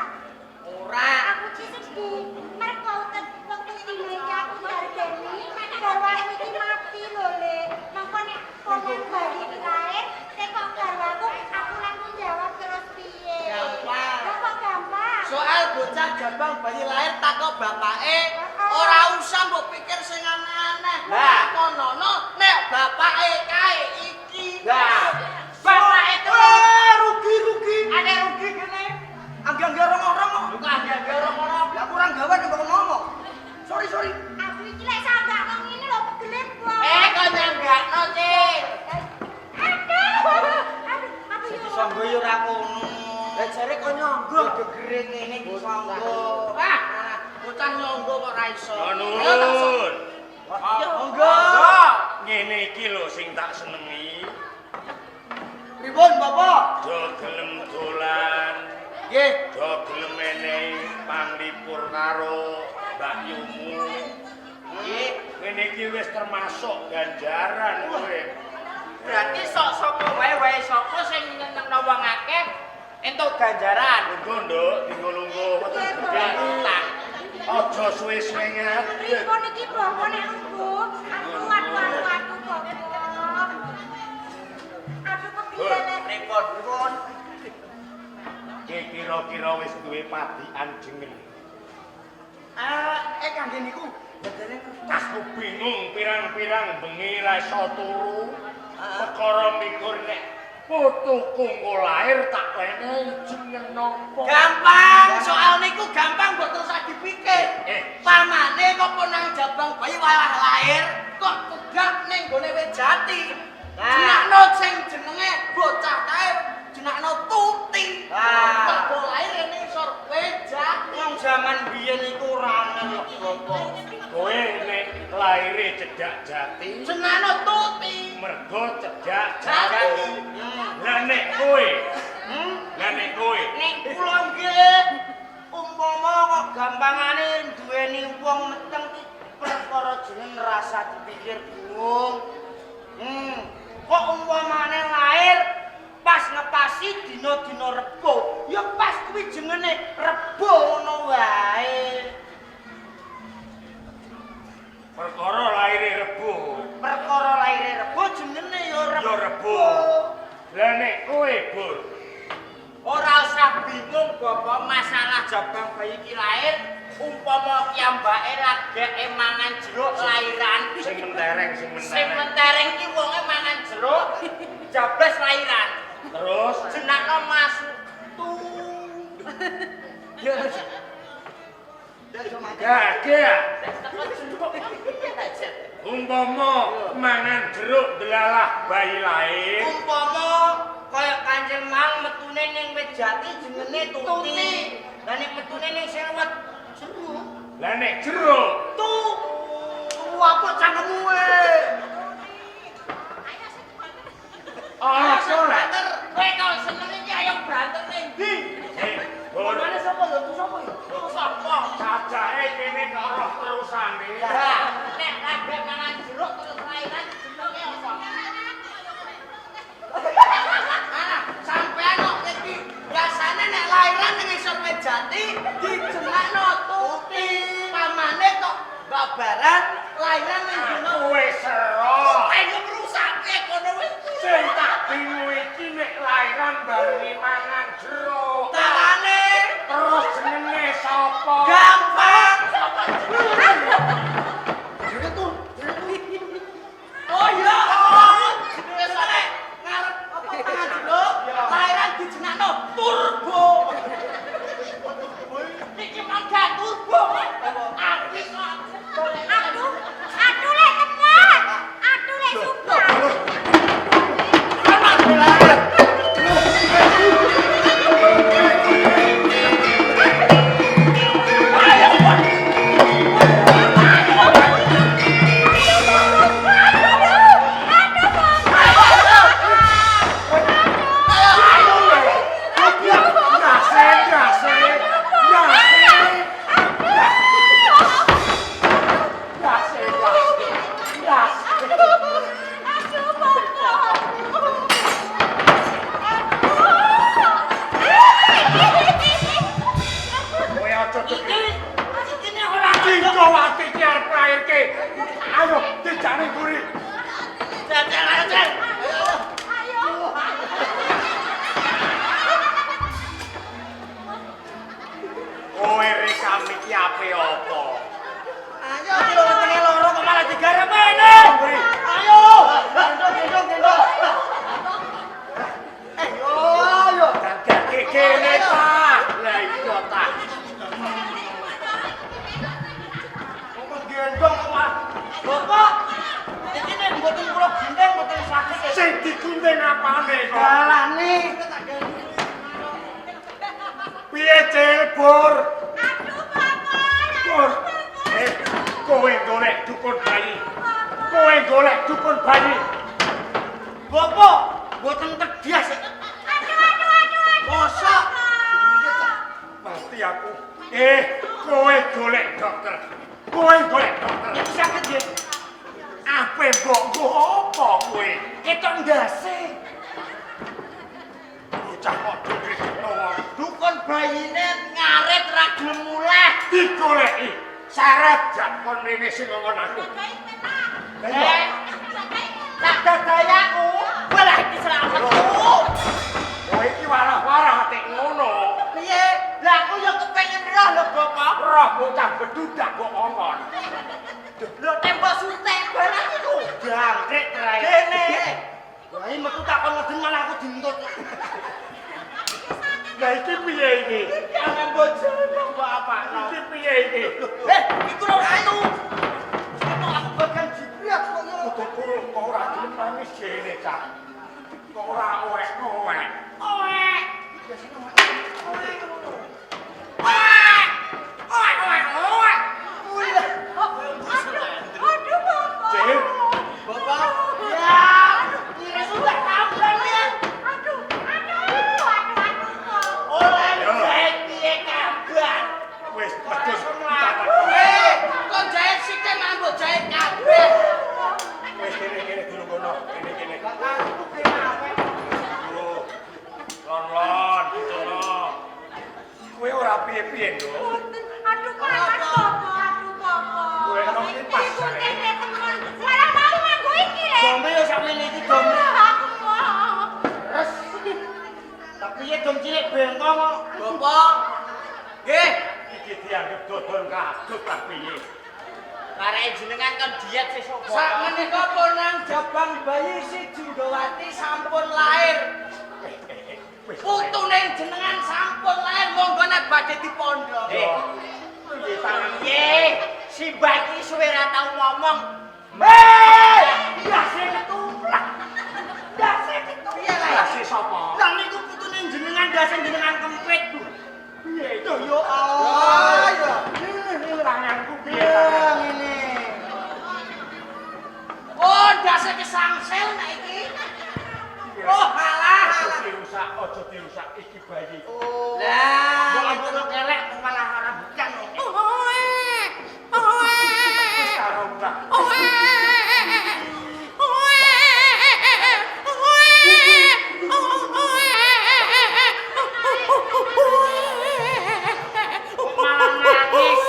Ora. Aku ki sedih. Mergo wektu dina iki aku ndargeni, garwaku iki mati lho lek. Mangko nek konang Soal bocah jabang bayi lahir takok bapake, ora usah mbok pikir sing aneh-aneh. Lah. Konono nek bapake kae iki. Lah, bapake tuh Rugi-rugi. Ane rugi kene. Angge-angge orang-orang kok. Lho kok angge-angge orang-orang. Lah kurang gawan kok ngomong. Sorry, sorry. Aku iki lek sanggakno ngene lho pegele wong. Eh kok nyanggakno, Cil. Aduh. Aduh, aduh yo. Sanggo yo ora kono. Lah jare kok nyangga gegere ngene iki sanggo. Wah, bocah nyangga kok ora iso. Nuwun. Monggo. Ngene iki lho sing tak senengi. Pripun, Bapak? Do gelem dolan, Nggih. do gelem menehi panglipur karo Mbakyumu. Nggih. Ngene iki wis termasuk ganjaran kowe. Berarti sok sapa wae wae sapa sing nyenengno wong akeh entuk ganjaran. Lungguh, Nduk, dinggo lungguh weteng gedhe. Utang. Aja suwe-suwe ngadeg. Pripun iki bawa nek lungguh? Aduh, aduh, aduh, aduh, bawa. Aduh pegele le. Pripun? Pripun? Ki kira-kira wis duwe padian jeneng. Eh kangge niku dadane kertas. Aku bingung pirang-pirang bengi ra iso turu. Perkara mikir nek putuku engko lahir tak wenehi jeneng napa. Gampang, soal niku gampang mboten usah dipikir. Eh. Pamane kok pun nang jabang bayi walah lahir, kok tegak ning gone wit jati. Jenakno sing jenenge bocah kae jenakno Tuti. Lah. Mergo lahir ning isor wit jati. Wong jaman biyen iku ora ana apa. Kowe nek lahire cedhak jati, Jenakno Tuti. mergo cedhak jati. Lah nek kowe, lah nek kowe Nek kula nggih umpama kok gampangane duweni wong meteng ki perkara jeneng rasa dipikir bingung. Kok umpamane lahir pas ngepasi dina-dina Rebo, ya pas kuwi jengene Rebo ngono wae. perkara lahire Rebo, Perkara lahire Rebo jengene ya Rebo. ya Rebo. Lah nek kowe, Bur, Ora usah bingung Bapak masalah jabang bayi iki lahir, umpama kiyambake lageke mangan jeruk lahiran. sing mentereng, sing Sing mentereng. mentereng ki wonge mangan jeruk, jables lahiran. Terus Jenakno masuk tu. gage ya. Umpama mangan jeruk delalah bayi lahir, Umpama kaya kancil mang metune ning wit jati jengene Tuti. Lah nek metune ning sing wit jeruk, lah nek jeruk tu apa cangkemmu we? apa lah? Kowe kok seneng iki ayo berantem ning ndi? Eh, Bur, Mana sapa ya? Tu sapa ya? Tu sapa? cacake kene kok roh terusane. Lah, nek lagek mangan jeruk terus lahiran jenenge apa? Ah, sampean kok iki biasane nek lahiran ning isor wit jati dijenakno Tuti. Pamane kok babaran lahiran ning dina Kowe sero. Ayo ngrusake kono wis. Sing tak bingung iki nek lahiran barengi mangan jeruk. Tarane Terus jenenge sapa? gampang. Jere tuh, jere tuh. Oh iya. Jenenge sapa? Ngarep apa mangan jeruk, lahiran dijenakno Turbo. Iki mang gak turbo. Aku kok Aduh, aduh lek tepat. Aduh lek sumpah. Yase, yase, yase. Yase, yase, yase. Aduh, Bapak. Kowe aja iki. Iki ora Cingkowati iki arep lairke. Ayo dijane mburi. Jajal ayo, Cil. Ayo. Ram iki ape apa? Ayo iki lho wetenge loro kok malah digarap ngene. Ayo. Gendong gendong gendong. Ayo ayo. Dadake kene ta. Lah iya ta. Kok gendong kok malah. Bapak, iki nek mboten kula gendeng mboten saged. Sing digunting apane kok? Dalane. Piye Cil, Bur? Aduh, Bapak. Bur. Kowe golek dukun bayi. Kowe golek dukun bayi. Bapak, mboten tedias. Aduh, aduh, aduh, aduh. Mosok. Mati aku. Kowe golek dokter. Kowe golek dokter. Iki saged nggih. Ape mbok nggo apa kowe? Ketok ndase. Bocah kok dukun wong. Dukun bayine ngaret ra gelem muleh. Digoleki. Syarat jakon rene sing ngomong aku. Tak dadayaku. Walah iki selak metu. Kowe iki warah-warah tek ngono. Piye? Lah aku ya kepengin roh lho, Bapak. Roh bocah bedudak kok omon. Lho tembok suntik barang iku. Jangkrik trae. Kene. Wah, iki metu tak kon ngeden malah aku dintut. Lah iki piye iki? Jangan bojone mbok apakno. Iki piye iki? Iku lho metu. Metu aku bagian jibrat kok ngono. Putuku kok ora gelem nangis jene, Cak. Kok ora owek-owek. Owek. Owek ngono. Owek. Owek owek owek. Aduh, Bapak. Cil, Bapak. Ya, kira sudah tambah ya. Aduh, aduh, aduh, aduh. Oleh jahit piye kabar? Wis pedus. Kok jahit sithik malah mbok jahit kabeh. Wis kene-kene dulu kono, kene-kene. Aku kene awet. Lon-lon, ditono. Kowe ora piye-piye, Nduk. Aduh, panas, Bapak. Aduh, Bapak. Kowe nang iki pas. Iku kene temen. Malah mau nganggo iki, Le. Dome yo sakmene iki dome. Aku mau. Res. Tapi ya dom cilik bengkong kok. Bapak. Nggih. Iki dianggep dodol kadut ta piye? Karek jenengan kon diet sesuk. Sak menika ponang jabang bayi si Jundowati sampun lahir. Putune jenengan sampun lahir monggo nek badhe dipondhok. Piye tangan Piye? Simbah iki suwe ra tau ngomong. Hei, ndase ketumplak. Ndase ketumplak. Piye le? Ndase sapa? Lah niku putune jenengan ndase jenengan kempit. Piye? Duh yo Allah. Ya. Tanganku piye tanganku? Ngene. Oh, ndase kesangsel nek iki. Oh, halah. Aja dirusak, aja dirusak iki bayi. Lah, Mbok ngono kelek malah ora bukan. Wis karo mbah. Kok malah nangis.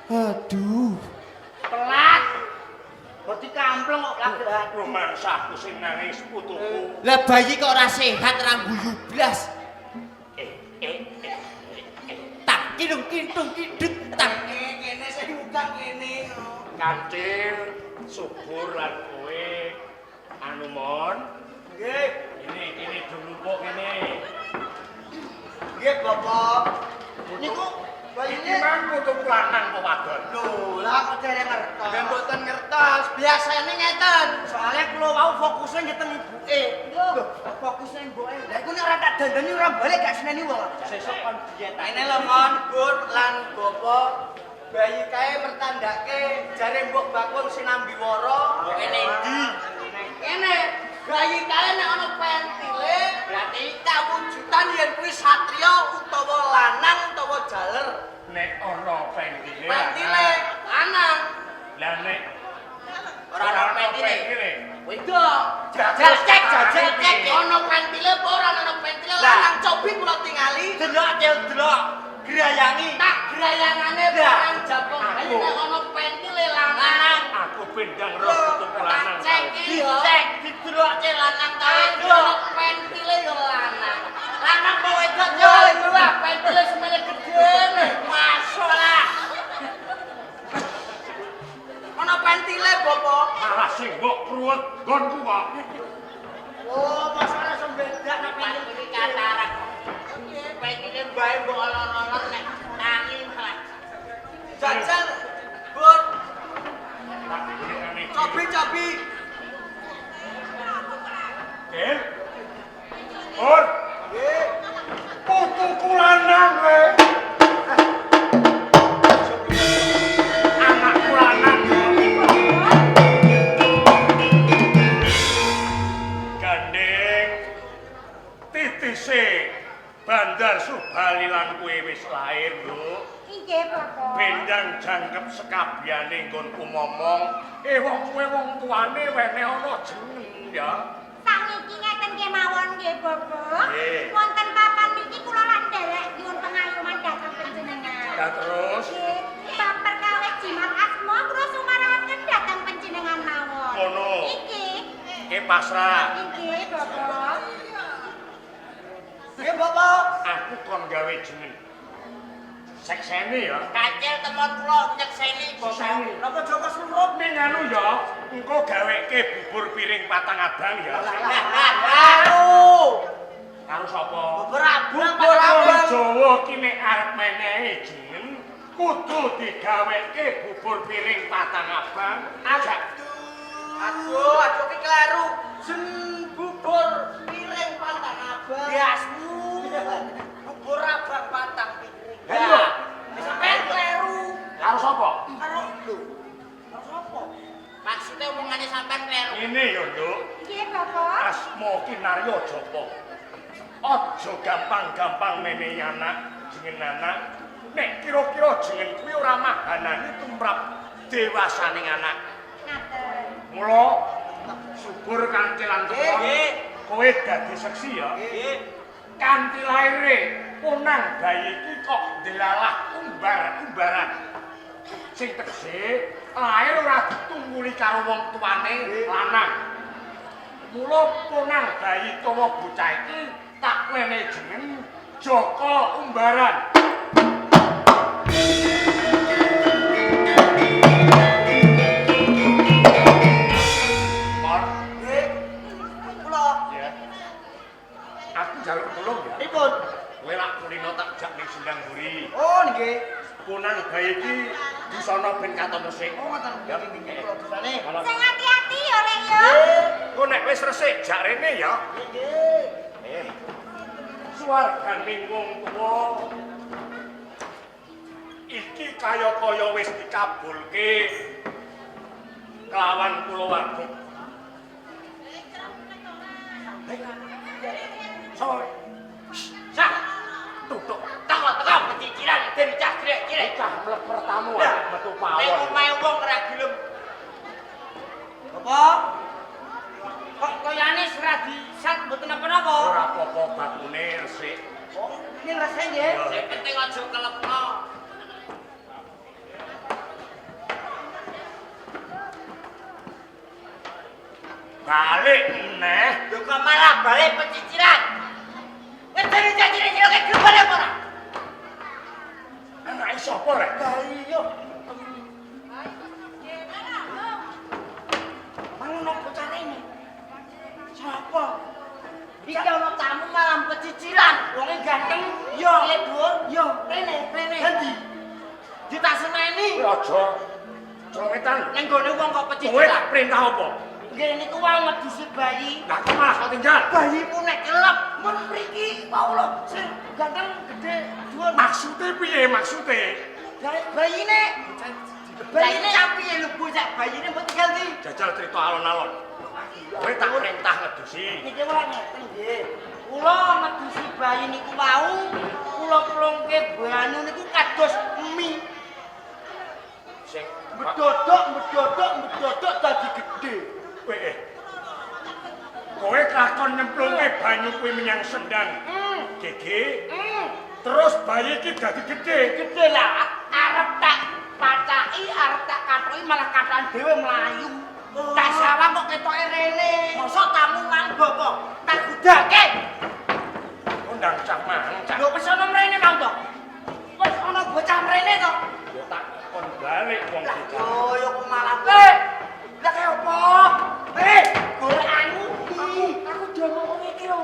Aduh. Pelat. Berarti kampleng kok lagi. Rumangsaku sing nangis putuku. Lah bayi kok ora sehat ra guyu blas. Tak kidung kidung kidut tak. Kene sing udan kene. Kancil, subur lan kowe anu mon. Nggih. Ini kene dilupuk kene. Nggih, Bapak. Niku Iki bayine mang putuku lanang apa wadon? lho, lah kok dereng ngertos. Nggih mboten ngertos. Biasane ngeten. Soalnya kula wau fokusnya nyeteng ibuke. Lho, fokusnya mboke. Lah iku nek ora tak dandani ora balik gak seneni wong. Sesuk kon diet. Ini lho mon, Bur lan Bapak. Bayi kae mertandake jare mbok bakul sinambiwara. Mboke ning ndi? Kene, bayi kae nek ana pentile Berarti kawujudan yen kuwi satriya utawa lanang utawa jaler. Nek ana pentile. Pentile lanang, Lah nek ora ana pentile. wedok. Jajal cek, jajal cek. Ana pentile apa ora ana pentile Lah. lanang cobi kula tingali. Delok cel delok. Grayangi. Tak grayangane Lah. barang jabang bayi nek ana pentile lanang. bendang roh putuku lanang. Dicek, didelokke lanang ta wedok. Pentile yo lanang. Lanang apa wedok yo? Yo, pentile semene gedene. Masuk lah. Ana pentile, Bapak. Malah sing mbok kruwet nggonku kok. Oh, masalah sembedak nek Pak iki katarak. Pentile mbae mbok olor-olor nek tangi malah. Jajal, Bun. Tak golekane. Cobi-cobi. Del. Bur. Nggih. Putuku lanang kowe. Anakku lanang. Gandeng titise Bandar Subali lan kowe wis lahir, Nduk. Inggih, Bapak. Bendang jangkep sekabehane nggonku momong, wong kowe wong tuane wene ana jeneng ya. Sakniki ngeten kemawon nggih, Bapak. Nggih. Wonten papan mriki kula lan nderek nyuwun pengayoman dhateng panjenengan. Lah terus Nggih, bab perkawis jimat asma kula sumaraken dhateng panjenengan mawon. Ngono. Iki. Ki pasrah. Inggih, Bapak. Nggih, Bapak. Aku kon gawe jeneng. Sekseni ya. Kancil temon kula nyekseni, Bapak. Sekseni. Napa Joko Sumrup? Ning anu ya, engko gaweke bubur piring patang abang ya. Karo. Karo sapa? Bubur abang. Bubur abang. Jawa ki nek arep menehi jeneng kudu digaweke bubur piring patang abang. Ajak Aduh, aduh ki kleru. Jen bubur piring pantang abang. Biasmu. Bubur abang pantang piring. Lah iya. Sampeyan kleru. Karo sapa? Karo lho. Karo sapa? Maksudnya omongane sampean kleru. Ngene ya, Nduk. Nggih, Bapak. Asma Kinarya Japa. Aja gampang-gampang menehi anak jeneng anak. Nek kira-kira jeneng kuwi ora mahanani tumrap dewasaning anak. Ngaten. Mula syukur kanthi lan temon. Nggih. Kowe dadi seksi ya. Nggih. Kanthi laire ponang bayi iki kok ndelalah umbar-umbaran. Sing tegese lair ora ditungguli karo wong tuane lanang. Mula ponang bayi utawa bocah iki tak wenehi jeneng Joko Umbaran. Mor, Nggih. Kula. ya. Aku njaluk tulung ya. Pripun? Kowe lak kulino tak jak ning sendang mburi. Oh, nggih. Ponang bayi iki busana ben katon resik. Oh, ngoten. Ya, Nggih, kula busane. Sing hati-hati ya, Lek ya. Engko nek wis resik jak rene ya. Nggih. Swarganing wong tuwa iki kaya-kaya wis dikabulke kelawan kulawarga. Soe. Sah, Tutuk teko-teko pecicilan ben cah cilik-cilik. cah mleb pertamu Lah, metu Ning pawon. omahe wong ora gelem. Bapak. Kok koyane ora disat mboten napa-napa? Ora apa-apa bakune resik. Oh, ini resik nggih. Sing penting aja kelepno. Balik neh. Lho kok malah balik pecicilan. Ngedeni cah cilik-cilik gelem apa ora? Anake sapa rek? Lah iya. Mang ono bocah rene. Sapa? Iki ana tamu malah pecicilan. Wonge ganteng, yo, cilik dhuwur, yo, rene, rene. Endi? Ditaseneni. Kowe aja celowetan. Ning gone wong kok Kowe pecicilan. tak perintah apa? Nggih niku wau ngedusi bayi. Lah kok malah kok tinggal? Bayimu nek kelep mun mriki wau lho sing ganteng gede dhuwur. Maksude piye maksude? Bayine. Bayine piye lho bocah bayine mbok tinggal ndi? Jajal cerita alon-alon. Kowe tak perintah ngedusi. Niki wae ngeten nggih. Kula ngedusi bayi niku wau, kula plungke banyu niku kados mie. Sing Medodok, medodok, medodok dadi gedhe. kowe Kowe kelakon nyemplungke banyu kuwi menyang sendang. Gege. Terus bayi iki dadi gedhe. Gedhe lah, arep tak pacaki, arep tak kathoki malah kathokan dhewe mlayu. Tak sawang kok ketoke rene. Mosok tamu mang bapak tak gudake. Undang cah mang cah. Lho wis ana mrene mau to? Wis ana bocah mrene to? Ya tak kon balik wong Lah bocah. yo yo kok malah. Lah kaya apa? Golekanmu ndi? Aku diomong wong iki lho.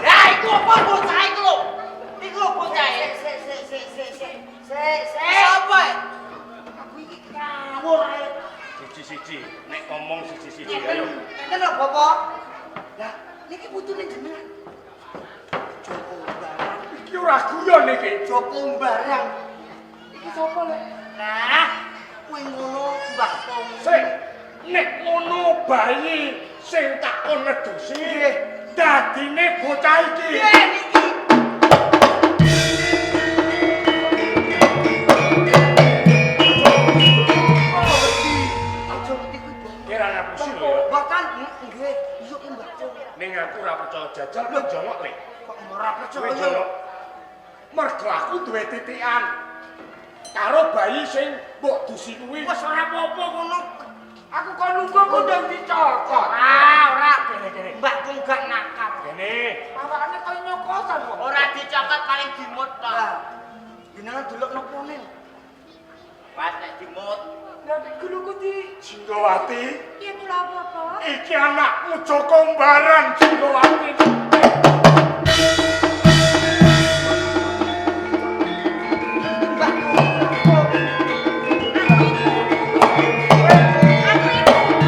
Lah iku apa bocah iku lho? Iku lho bocah. Sik sik sik sik sik. Sik sik. Sapa? Aku iki ngawur ae. Siji-siji, nek ngomong siji-siji ayo. Ngeten lho Bapak. Lah niki putune jenengan. Joko Barang. Iki ora guyon iki. Joko Barang. Iki sapa lek? Nah, kuwi ngono Mbah Pong. Sik, nek ngono bayi sing tak kon ngedusi dadine bocah iki. Nggih niki. Aja ngerti kuwi, Bang. Kira ngapusi lho ya. Bahkan nggih, iya ki Mbah Pong. Ning aku ora percaya jajal kowe jongok lek. Kok ora percaya? Kowe jongok. Mergo aku duwe titikan karo bayi sing mbok dusi kuwi. Wis ora apa-apa ngono. Aku kon nunggu aku ndang dicokot. Ah, ora. Kene kene. Mbah Pong gak nakal. Kene. Awakane kaya nyokotan kok. Ora dicokot paling dimut tok. Lah, jenengan delok nopo ne? Pas nek dimut. Lah nek guluku di Jinggawati, Piye kula Bapak? iki anakmu Joko Mbaran Jinggawati. Mbah Pong. Aku ibumu.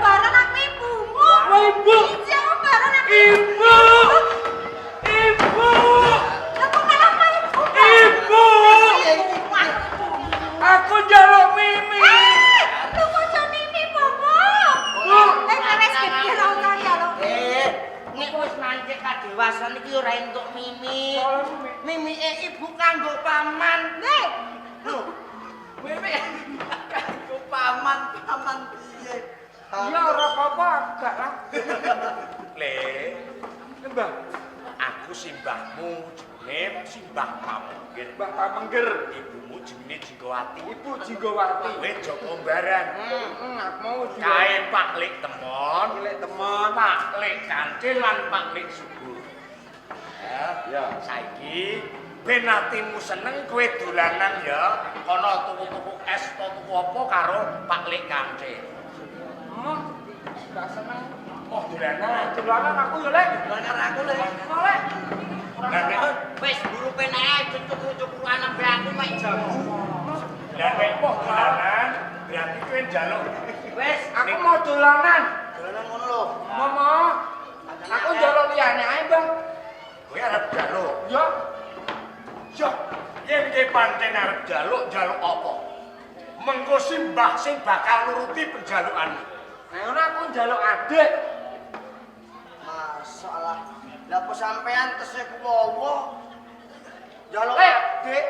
Barang aku ibumu. Wah, Ibu. Iya, barang aku. Ibu. Ibu. Lah kok malah mlayu? Ibu. Aku njaluk mimi. Eh, lu kok aja mimi, Bapak? Bu. Eh, wis gede ra usah njaluk. Eh, nek wis mancik kadewasan iki ora entuk mimi. Mimike ibu kanggo paman. Nek, Lho, Mimi. Kanggo paman, paman piye? Ya ora apa-apa, aku gak lah. Le, Mbah, aku simbahmu jenenge Simbah Pamengger. Mbah Pamengger. Ibumu jenenge Jinggawati. Ibu Jinggawati. Kowe Joko Mbaran. Aku mau Kae Pak Lik Temon, Lek temon. Pak Lik Kancil lan Pak Lik Subur. Ya, Ya. Saiki ben atimu seneng kowe dolanan ya, kono tuku-tuku es to tuku apa karo Pak Lik Kancil. Oh, gak seneng. Oh, dolanan. Dolanan aku ya, Lek. Dolanan aku, Lek. Mau, Lek. Lah nek Wis buru penake cucuk-cucukan nembe aku mek jamu. lah nek moh dolanan berarti kowe njaluk. Wis, aku mau dolanan. dolanan ngono lho. Momo. Aku njaluk liyane ae, Bang. Kowe arep njaluk. Ya, Yo, yen kowe pancen arep njaluk, njaluk apa? Mengko simbah sing bakal nuruti penjalukanmu. Nah, ngono aku njaluk adik. Masalah. Lah kok sampean tesih kuwowo? Njaluk Eh. adik.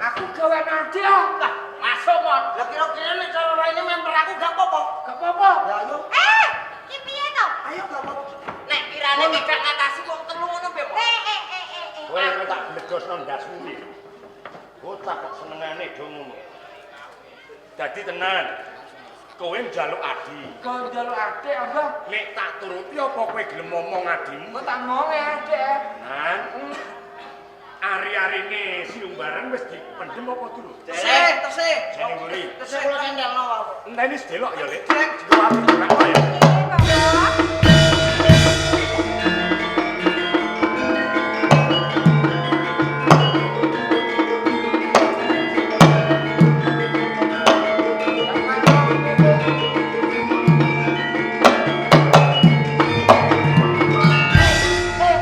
Aku gawe adik. ah. Lah, Masuk, Mon. lah kira-kira nek cara raine memper aku gak apa-apa. Gak apa-apa. Lah ayo, eh, ki piye to? ayo gak apa-apa. Nek kirane gak ngatasi wong telu ngono piye, Mon? Eh, eh, eh, eh, eh. Kowe kowe tak bledosno ndasmu iki. Bocah kok senengane do ngono. Dadi tenan. Kowe njaluk adi. Kau njaluk adik, Abah. Nek tak turuti apa kowe gelem ngomong adimu? Engko tak ngomong adik. eh. Tenan. Ari-arine si Umbaran wis dipendhem apa durung? Tesih, tesih. Jane mburi. Tesih kula cendelno wae. Enteni sedelok ya, Lek. Jika aku ora ya. Eh, Bapak. Eh,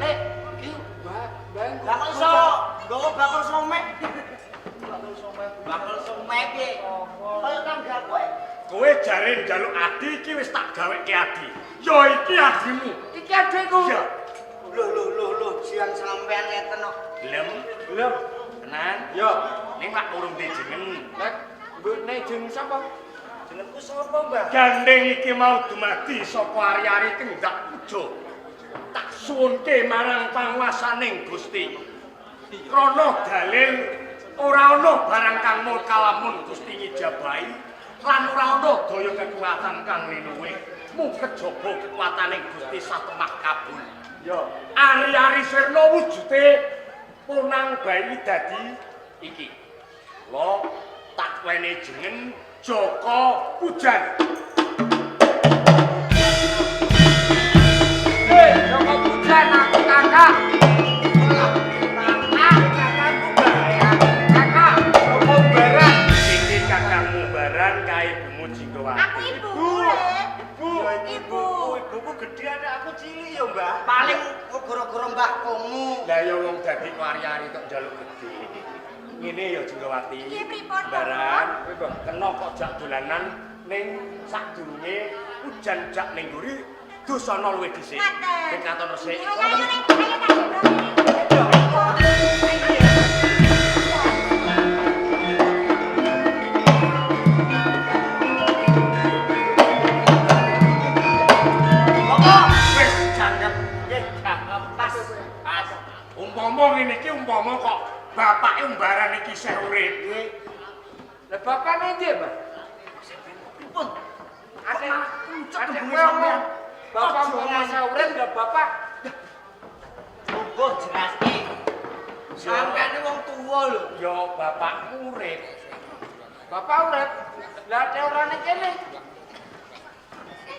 Lek, iki Mbak, Mbak. Lah kok iso nggawa bakul somek? Bakul somai piye? Kaya tangga kowe. Kowe jare njaluk adi iki wis tak gaweke adi. Ya iki adimu. Iki adikku. Ya, Lho lho lho lho, jian sampean ngeten kok. gelem Gelem. tenan. Yo. Ning lak urung dijeneng. Lek, mbokne jeneng sapa? Jenengku sapa, Mbah? Gandeng iki mau dumadi saka ari-ari kendak puja. Tak suwunke marang panguwasaning Gusti. Krana dalil Ora ana barang kang murka lamun Gusti ngijabahi lan ora ana daya kekuatan kang linuwih. Mung kejaba kekuatane Gusti satemah kabul. Ya. Ari-ari sirna wujude ponang bayi dadi iki. Lo tak wene jeneng Joko Pujan. Hei, Joko Pujan aku kakak. Kakak, kakakku bayar. Kakak, Joko Baran. Iki kakangmu Baran kae ibumu Jinggowati. Aku ibuku, Le. Bu, Ibu. Ibuku gedhe anak aku cilik ya, Mbah. Paling gara-gara mbahkomu. Lah ya wong dadi ari-ari kok njaluk gedhe. Ngene ya Jinggowati. Iki pripun, Baran, kena kok jak dolanan ning sadurunge ujan jak ning mburi dosana luwih dhisik. Ngaten. Ben katon resik. Ayo ayo Ning, ayo tak gendong ini. Ayo. Wis jangkep. Nggih, jangkep pas. Pas. Umpama ngene iki umpama kok bapake umbaran iki isih urip. Lah bapakne ndi, Mbah? Pripun? Ate Pucet ate tembunge kowe sampean. ngomong, Bapak umpama saya urip ya bapak. Monggo jelaske. Sampeyan wong tuwa lho. Ya bapakmu urip. Bapak urip. Lah ate ora ning kene.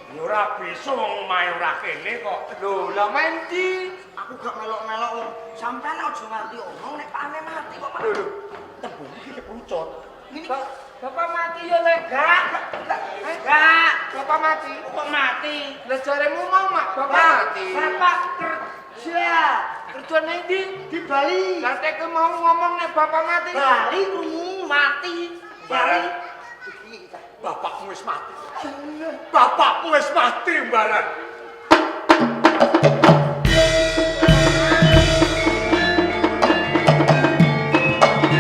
Ya ora bisa wong omahe ora kene kok. Lho, lah main ndi? Aku gak melok-melok wong. Sampeyan aja nganti omong nek pane mati kok malah. Lho, tembung iki keprucut. Ngene Bapak mati ya, Le. gak gak gak. Bapak mati. Kok mati? Lah jaremu mau, Mak, bapak mati. Bapak kerja Kerja ning ndi? di Bali. Lah tek mau ngomong nek bapak mati. Bali krungu mati. Bali. Bapakmu wis mati. Bapakmu wis mati, Mbaran.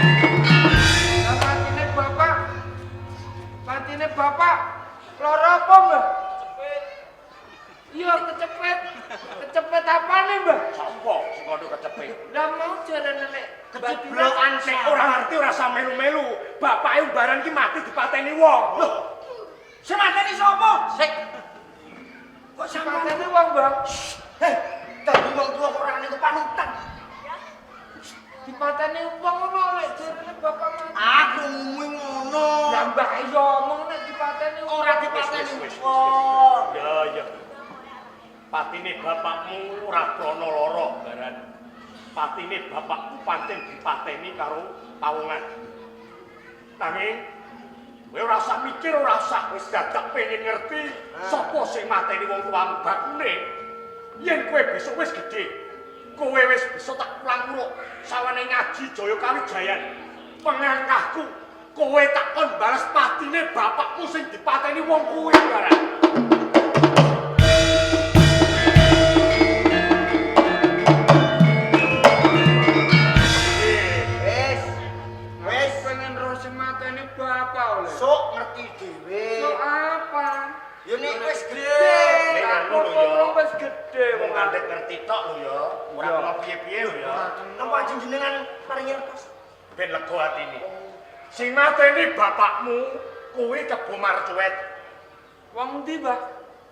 Lah matine bapak. Matine bapak lara apa, Mbah? Iya, kecepet. Kecepet apane, Mbah? Sopo sing kono kecepet? Lah mau jarene nek Keceblokan Nek ora ngerti ora usah melu-melu. Bapake umbaran ki mati dipateni wong. Loh, Sing mateni sapa? Sik, Kok sampeyan mateni wong, Mbah. Heh, dadi wong tuwa kok ora niku panutan. Dipateni wong ngono lek jarene bapak mati. Ah, krungu ngono. Lah Mbah iya omong nek dipateni wong. Ora dipateni Wis, wis, wis, wong. Ya ya. Patine bapakmu ora krana lara, Baran. Patine bapakmu pancen dipateni karo pawongan. Nanging kowe ora usah mikir, ora usah wis dadak pengen ngerti sapa sing mateni wong tuamu bakune. Yen kowe besok wis gedhe, kowe wis bisa tak pulang uruk sawane ngaji Jaya Kawijayan. Pengangkahku, kowe tak kon bales patine bapakmu sing dipateni wong kuwi, Baran. Wis. Wis pengen roh sing mateni bapak oleh. Sok ngerti dhewe. Sok apa? Ya nek wis gedhe. Nek anu Aku lho ya. wong wis gedhe Wong kandhek ngerti tok lho ya, ora kena piye-piye lho ya. Napa jenengan paringi retos? Ben lega atine. Sing mateni bapakmu kuwi Kebo Marcuwet. Wong ndi, Mbah?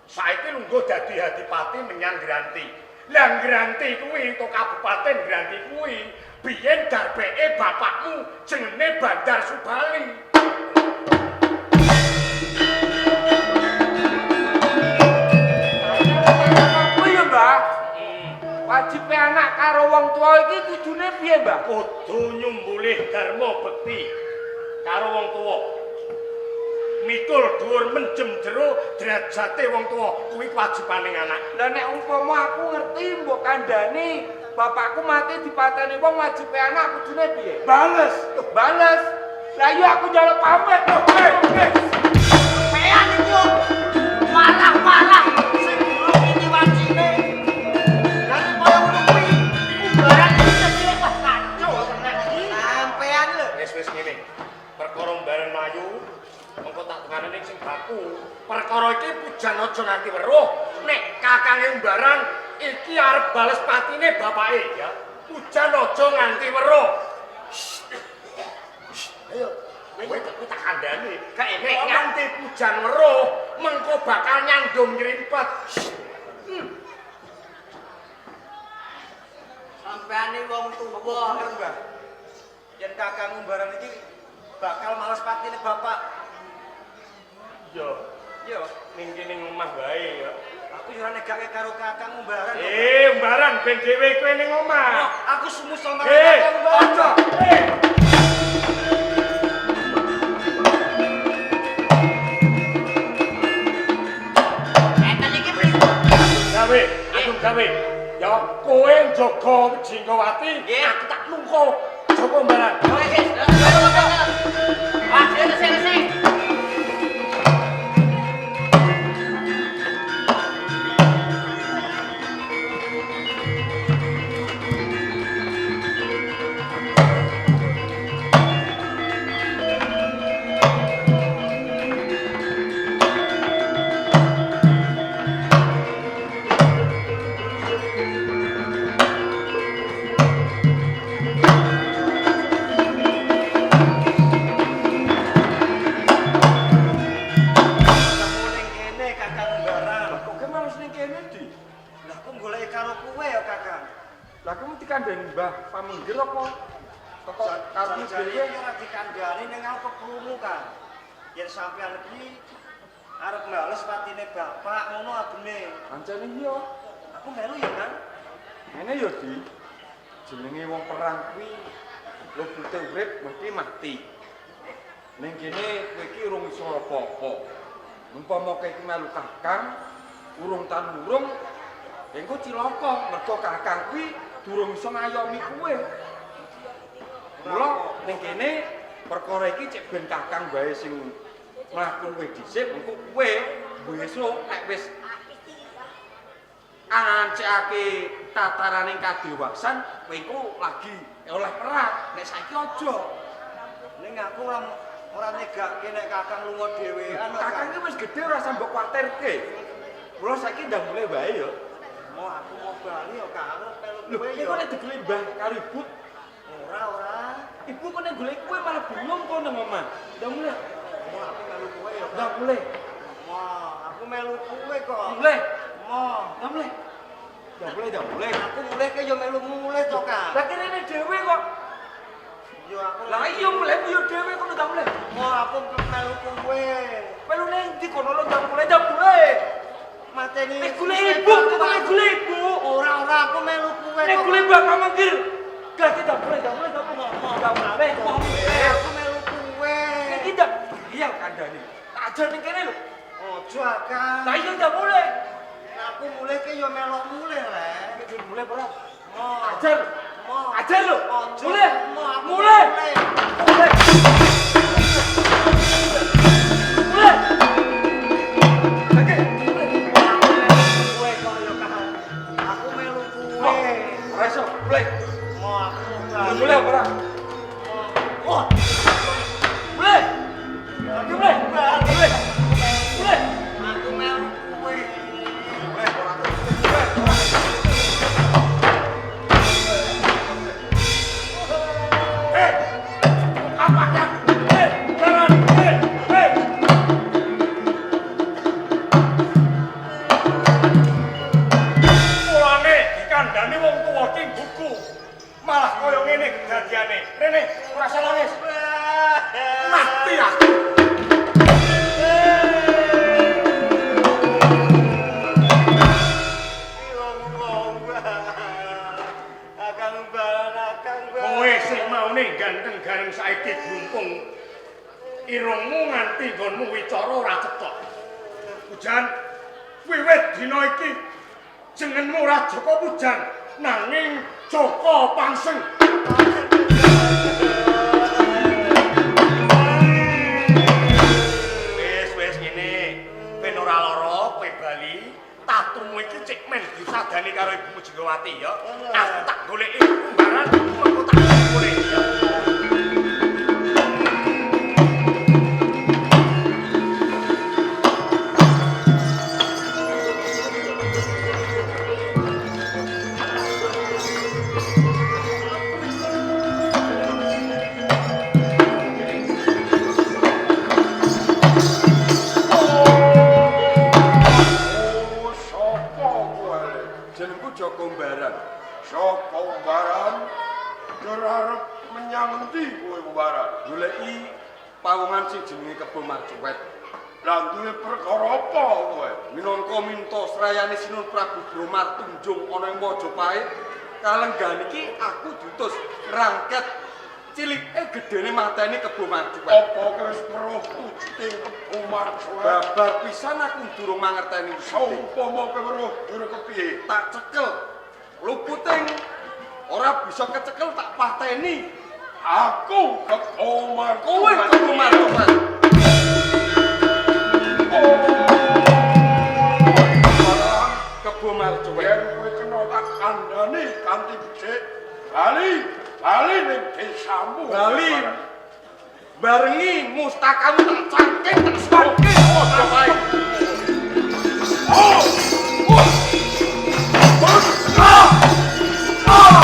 Saiki lungguh dadi adipati menyang Granti. Lah Granti kuwi to kabupaten Granti kuwi biyen darbeke bapakmu jenenge Bandar Subali. Kuwi ya, Mbah. Wajibe anak karo wong tuwa iki kudune piye, Mbah? Kudu nyumbulih dharma bekti karo wong tuwa. Mikul dhuwur menjem jero derajate wong tuwa kuwi kewajibane anak. Lah nek umpama aku ngerti mbok kandhani bapakku mati dipateni wong wajibe anak kudune piye? Bales. Bales. Lah iya aku njaluk pamit. Hei, hei. Pean iki yo. Marah-marah sing durung iki wajine. Lah nek kaya ngono kuwi umbaran iki cilik wah kacau tenan iki. Sampean lho. Wis wis ngene. Perkara mbareng mlayu, mengko tak tengane ning sing baku. Perkara iki pujan aja nganti weruh. Nek kakange mbarang iki arep bales patine bapake ya. Pujan aja nganti weruh. Kowe tak kandhani. Nek nganti Pujan weruh, mengko bakal nyandung nyrimpet. Sampeane wong tuwa, Mbah. Yen Kakang Umbaran iki bakal males patine bapak. Iya. Iya, Ning kene omah wae ya. aku yo ora negake karo Kakang Umbaran. Umbaran ben dhewe kowe ning omah. Aku sumusul marang Kakang Umbaran. Aja. Enten iki pripun? Gawe, aku gawe. Ya kowe njaga Jingkawati, aku tak nungko Joko Umbaran. Wah, resik-resik. Ketemu ning kene Kakang Umbaran. Kok kowe malah ning kene, Di? Lah aku goleki karo kowe ya, Kakang. Lah kowe mesti kandhani Mbah Paminggir apa? Teko karepmu Jane dhewe. iki ora dikandhani ning aku kekrungu, Kang. Yen sampean iki arep bales patine bapak ngono abene. Ancene iya. Aku melu ya, Kang. Ngene ya, Di. Jenenge wong perang kuwi lupute urip mesti mati. Ning kene kowe iki urung iso apa-apa. Umpama kowe iki melu Kakang, urung tan urung, engko cilaka mergo Kakang kuwi durung iso ngayomi kowe. Mula ning kene perkara iki cek ben Kakang wae sing mlaku luwih dhisik, engko kowe besok nek wis ancekake tataraning kadewasan, kowe engko lagi oleh perang. Nek saiki aja. Ning aku ora negake nek Kakang lunga dhewean. Kakang iki wis gedhe ora usah mbok kuwatirke. Mula saiki ndang mulih wae ya. Mau aku mau bali ya, Kang. Aku melu Lho, kowe iki ya. kok nek digoleki Mbah karo Ibu, Ora, ora. Ibu kok nek goleki kowe malah bingung kok nang omah. Ndang mulih, Mau aku melu kowe ya. ndang mulih, Mau aku melu kowe kok. mulih, Mau ndang mulih. Ndang mulih, ndang mulih. aku mulih ke ya melu mulih to, Kang. Lah kirene dhewe kok. Yo aku Lah iya mulih yo dhewe kono ndang mulih. Mau aku melu kowe. Melu ning ndi kono lho ndang mulih, ndang mulih. Mateni. Nek golek ibu, nek golek ibu. Ora, ora aku melu kowe Nek kok. golek Mbah Paminggir. Gak tidak boleh, tidak boleh, tidak boleh. Tidak boleh, tidak boleh. Aku melu kowe. Nek tidak, iya kandhane. Tak ajar ning kene lho. Ojo, Kang. Lah iya tidak boleh. Aku mulih ke ya melok mulih, Le. Iki mulih ora? Mau. Ajar. Mau. Ajar lho. Ojo. Mulih. Mau aku Mulih. mulih. Mulih. Mulih. Oke, mulih. Kowe kok ya, Kang. Aku melu kowe. Ora iso, mulih. Mau aku bali. Mulih ora? Wah, Mulih. Oke, mulih. Mulih. Mulih. aku melu kowe. Mulane dikandani wong tuwa ki buku. Malah kaya ngene kedadiane. Rene, ora usah nangis. Mati aku. Akang balan, akang balan. Kowe sing maune ganteng gareng saiki grumpung. Irungmu nganti nggonmu wicara ora cetok. Pujan, wiwit dina iki jenengmu ora Joko Pujan, nanging Joko Pangseng. Wis wis ngene, ben ora lara kowe bali, tatumu iki cek men disadani karo ibumu Jingowati ya. Aku tak goleki umbaran, mengko tak goleki ya. Aku Tekan endi kowe Umbara? Goleki pawongan sing jenenge Kebo Marcuwet. Lah duwe perkara apa kowe? Minangka minta srayane Sinun Prabu Bromar Tunjung ana ing Majapahit, kalenggahan iki aku diutus rangket cilike gedene mateni Kebo Marcuwet. Apa kowe wis weruh wujuding Kebo Marcuwet? Babar pisan aku durung mangerteni wujude. Saumpama kowe weruh jure kepiye? Tak cekel. Luputing ora bisa kecekel tak pateni. Aku Kebo Marcuwet. Kowe Kebo Marcuwet. Kebo Marcuwet. Yen kowe kena tak kandhani kanthi becik, bali, bali ning desamu. Bali. Barengi mustakamu tak cangking tak sangking. Ora bae. Oh! Oh! Ah! Ah!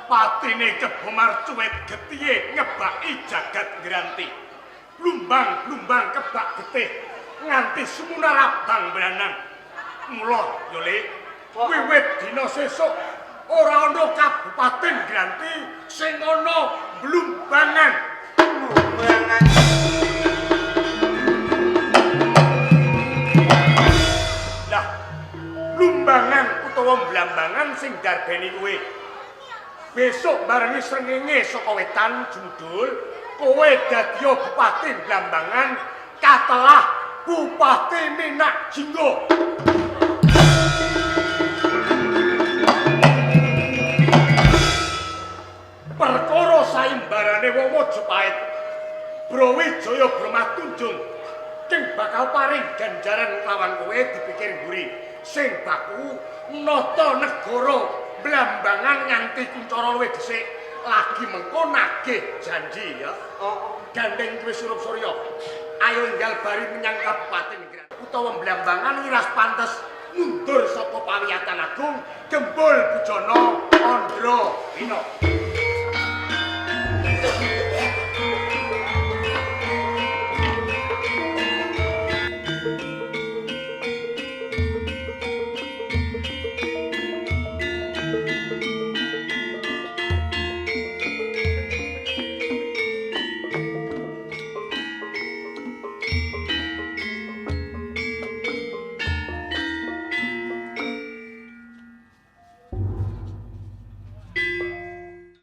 Patine Kebo Marcuwet getihe ngebaki jagat Ngranti. Blumbang-blumbang kebak getih nganti sumunar abang branang. Mula ya Le, wiwit dina sesuk ora ana kabupaten Ngranti sing ana blumbangan. Blumbangan. Lah, blumbangan utawa blambangan sing darbeni kowe. Besok barengi srengenge saka wetan judul kowe dadi bupati Blambangan katelah Bupati Minak Jinggo. Perkara saimbarane wong Majapahit Brawijaya Brahmatunjung sing bakal paring ganjaran lawan kowe dipikir mburi sing baku nata negara Blambangan nganti kuncara luwih dhisik lagi mengko nagih janji ya. Gandeng kowe Surup Surya. Ayo enggal bari menyang kabupaten Ngranti utawa Blambangan wiras pantes Mundur saka pawiyatan agung Gembul Bujana Andra Wina.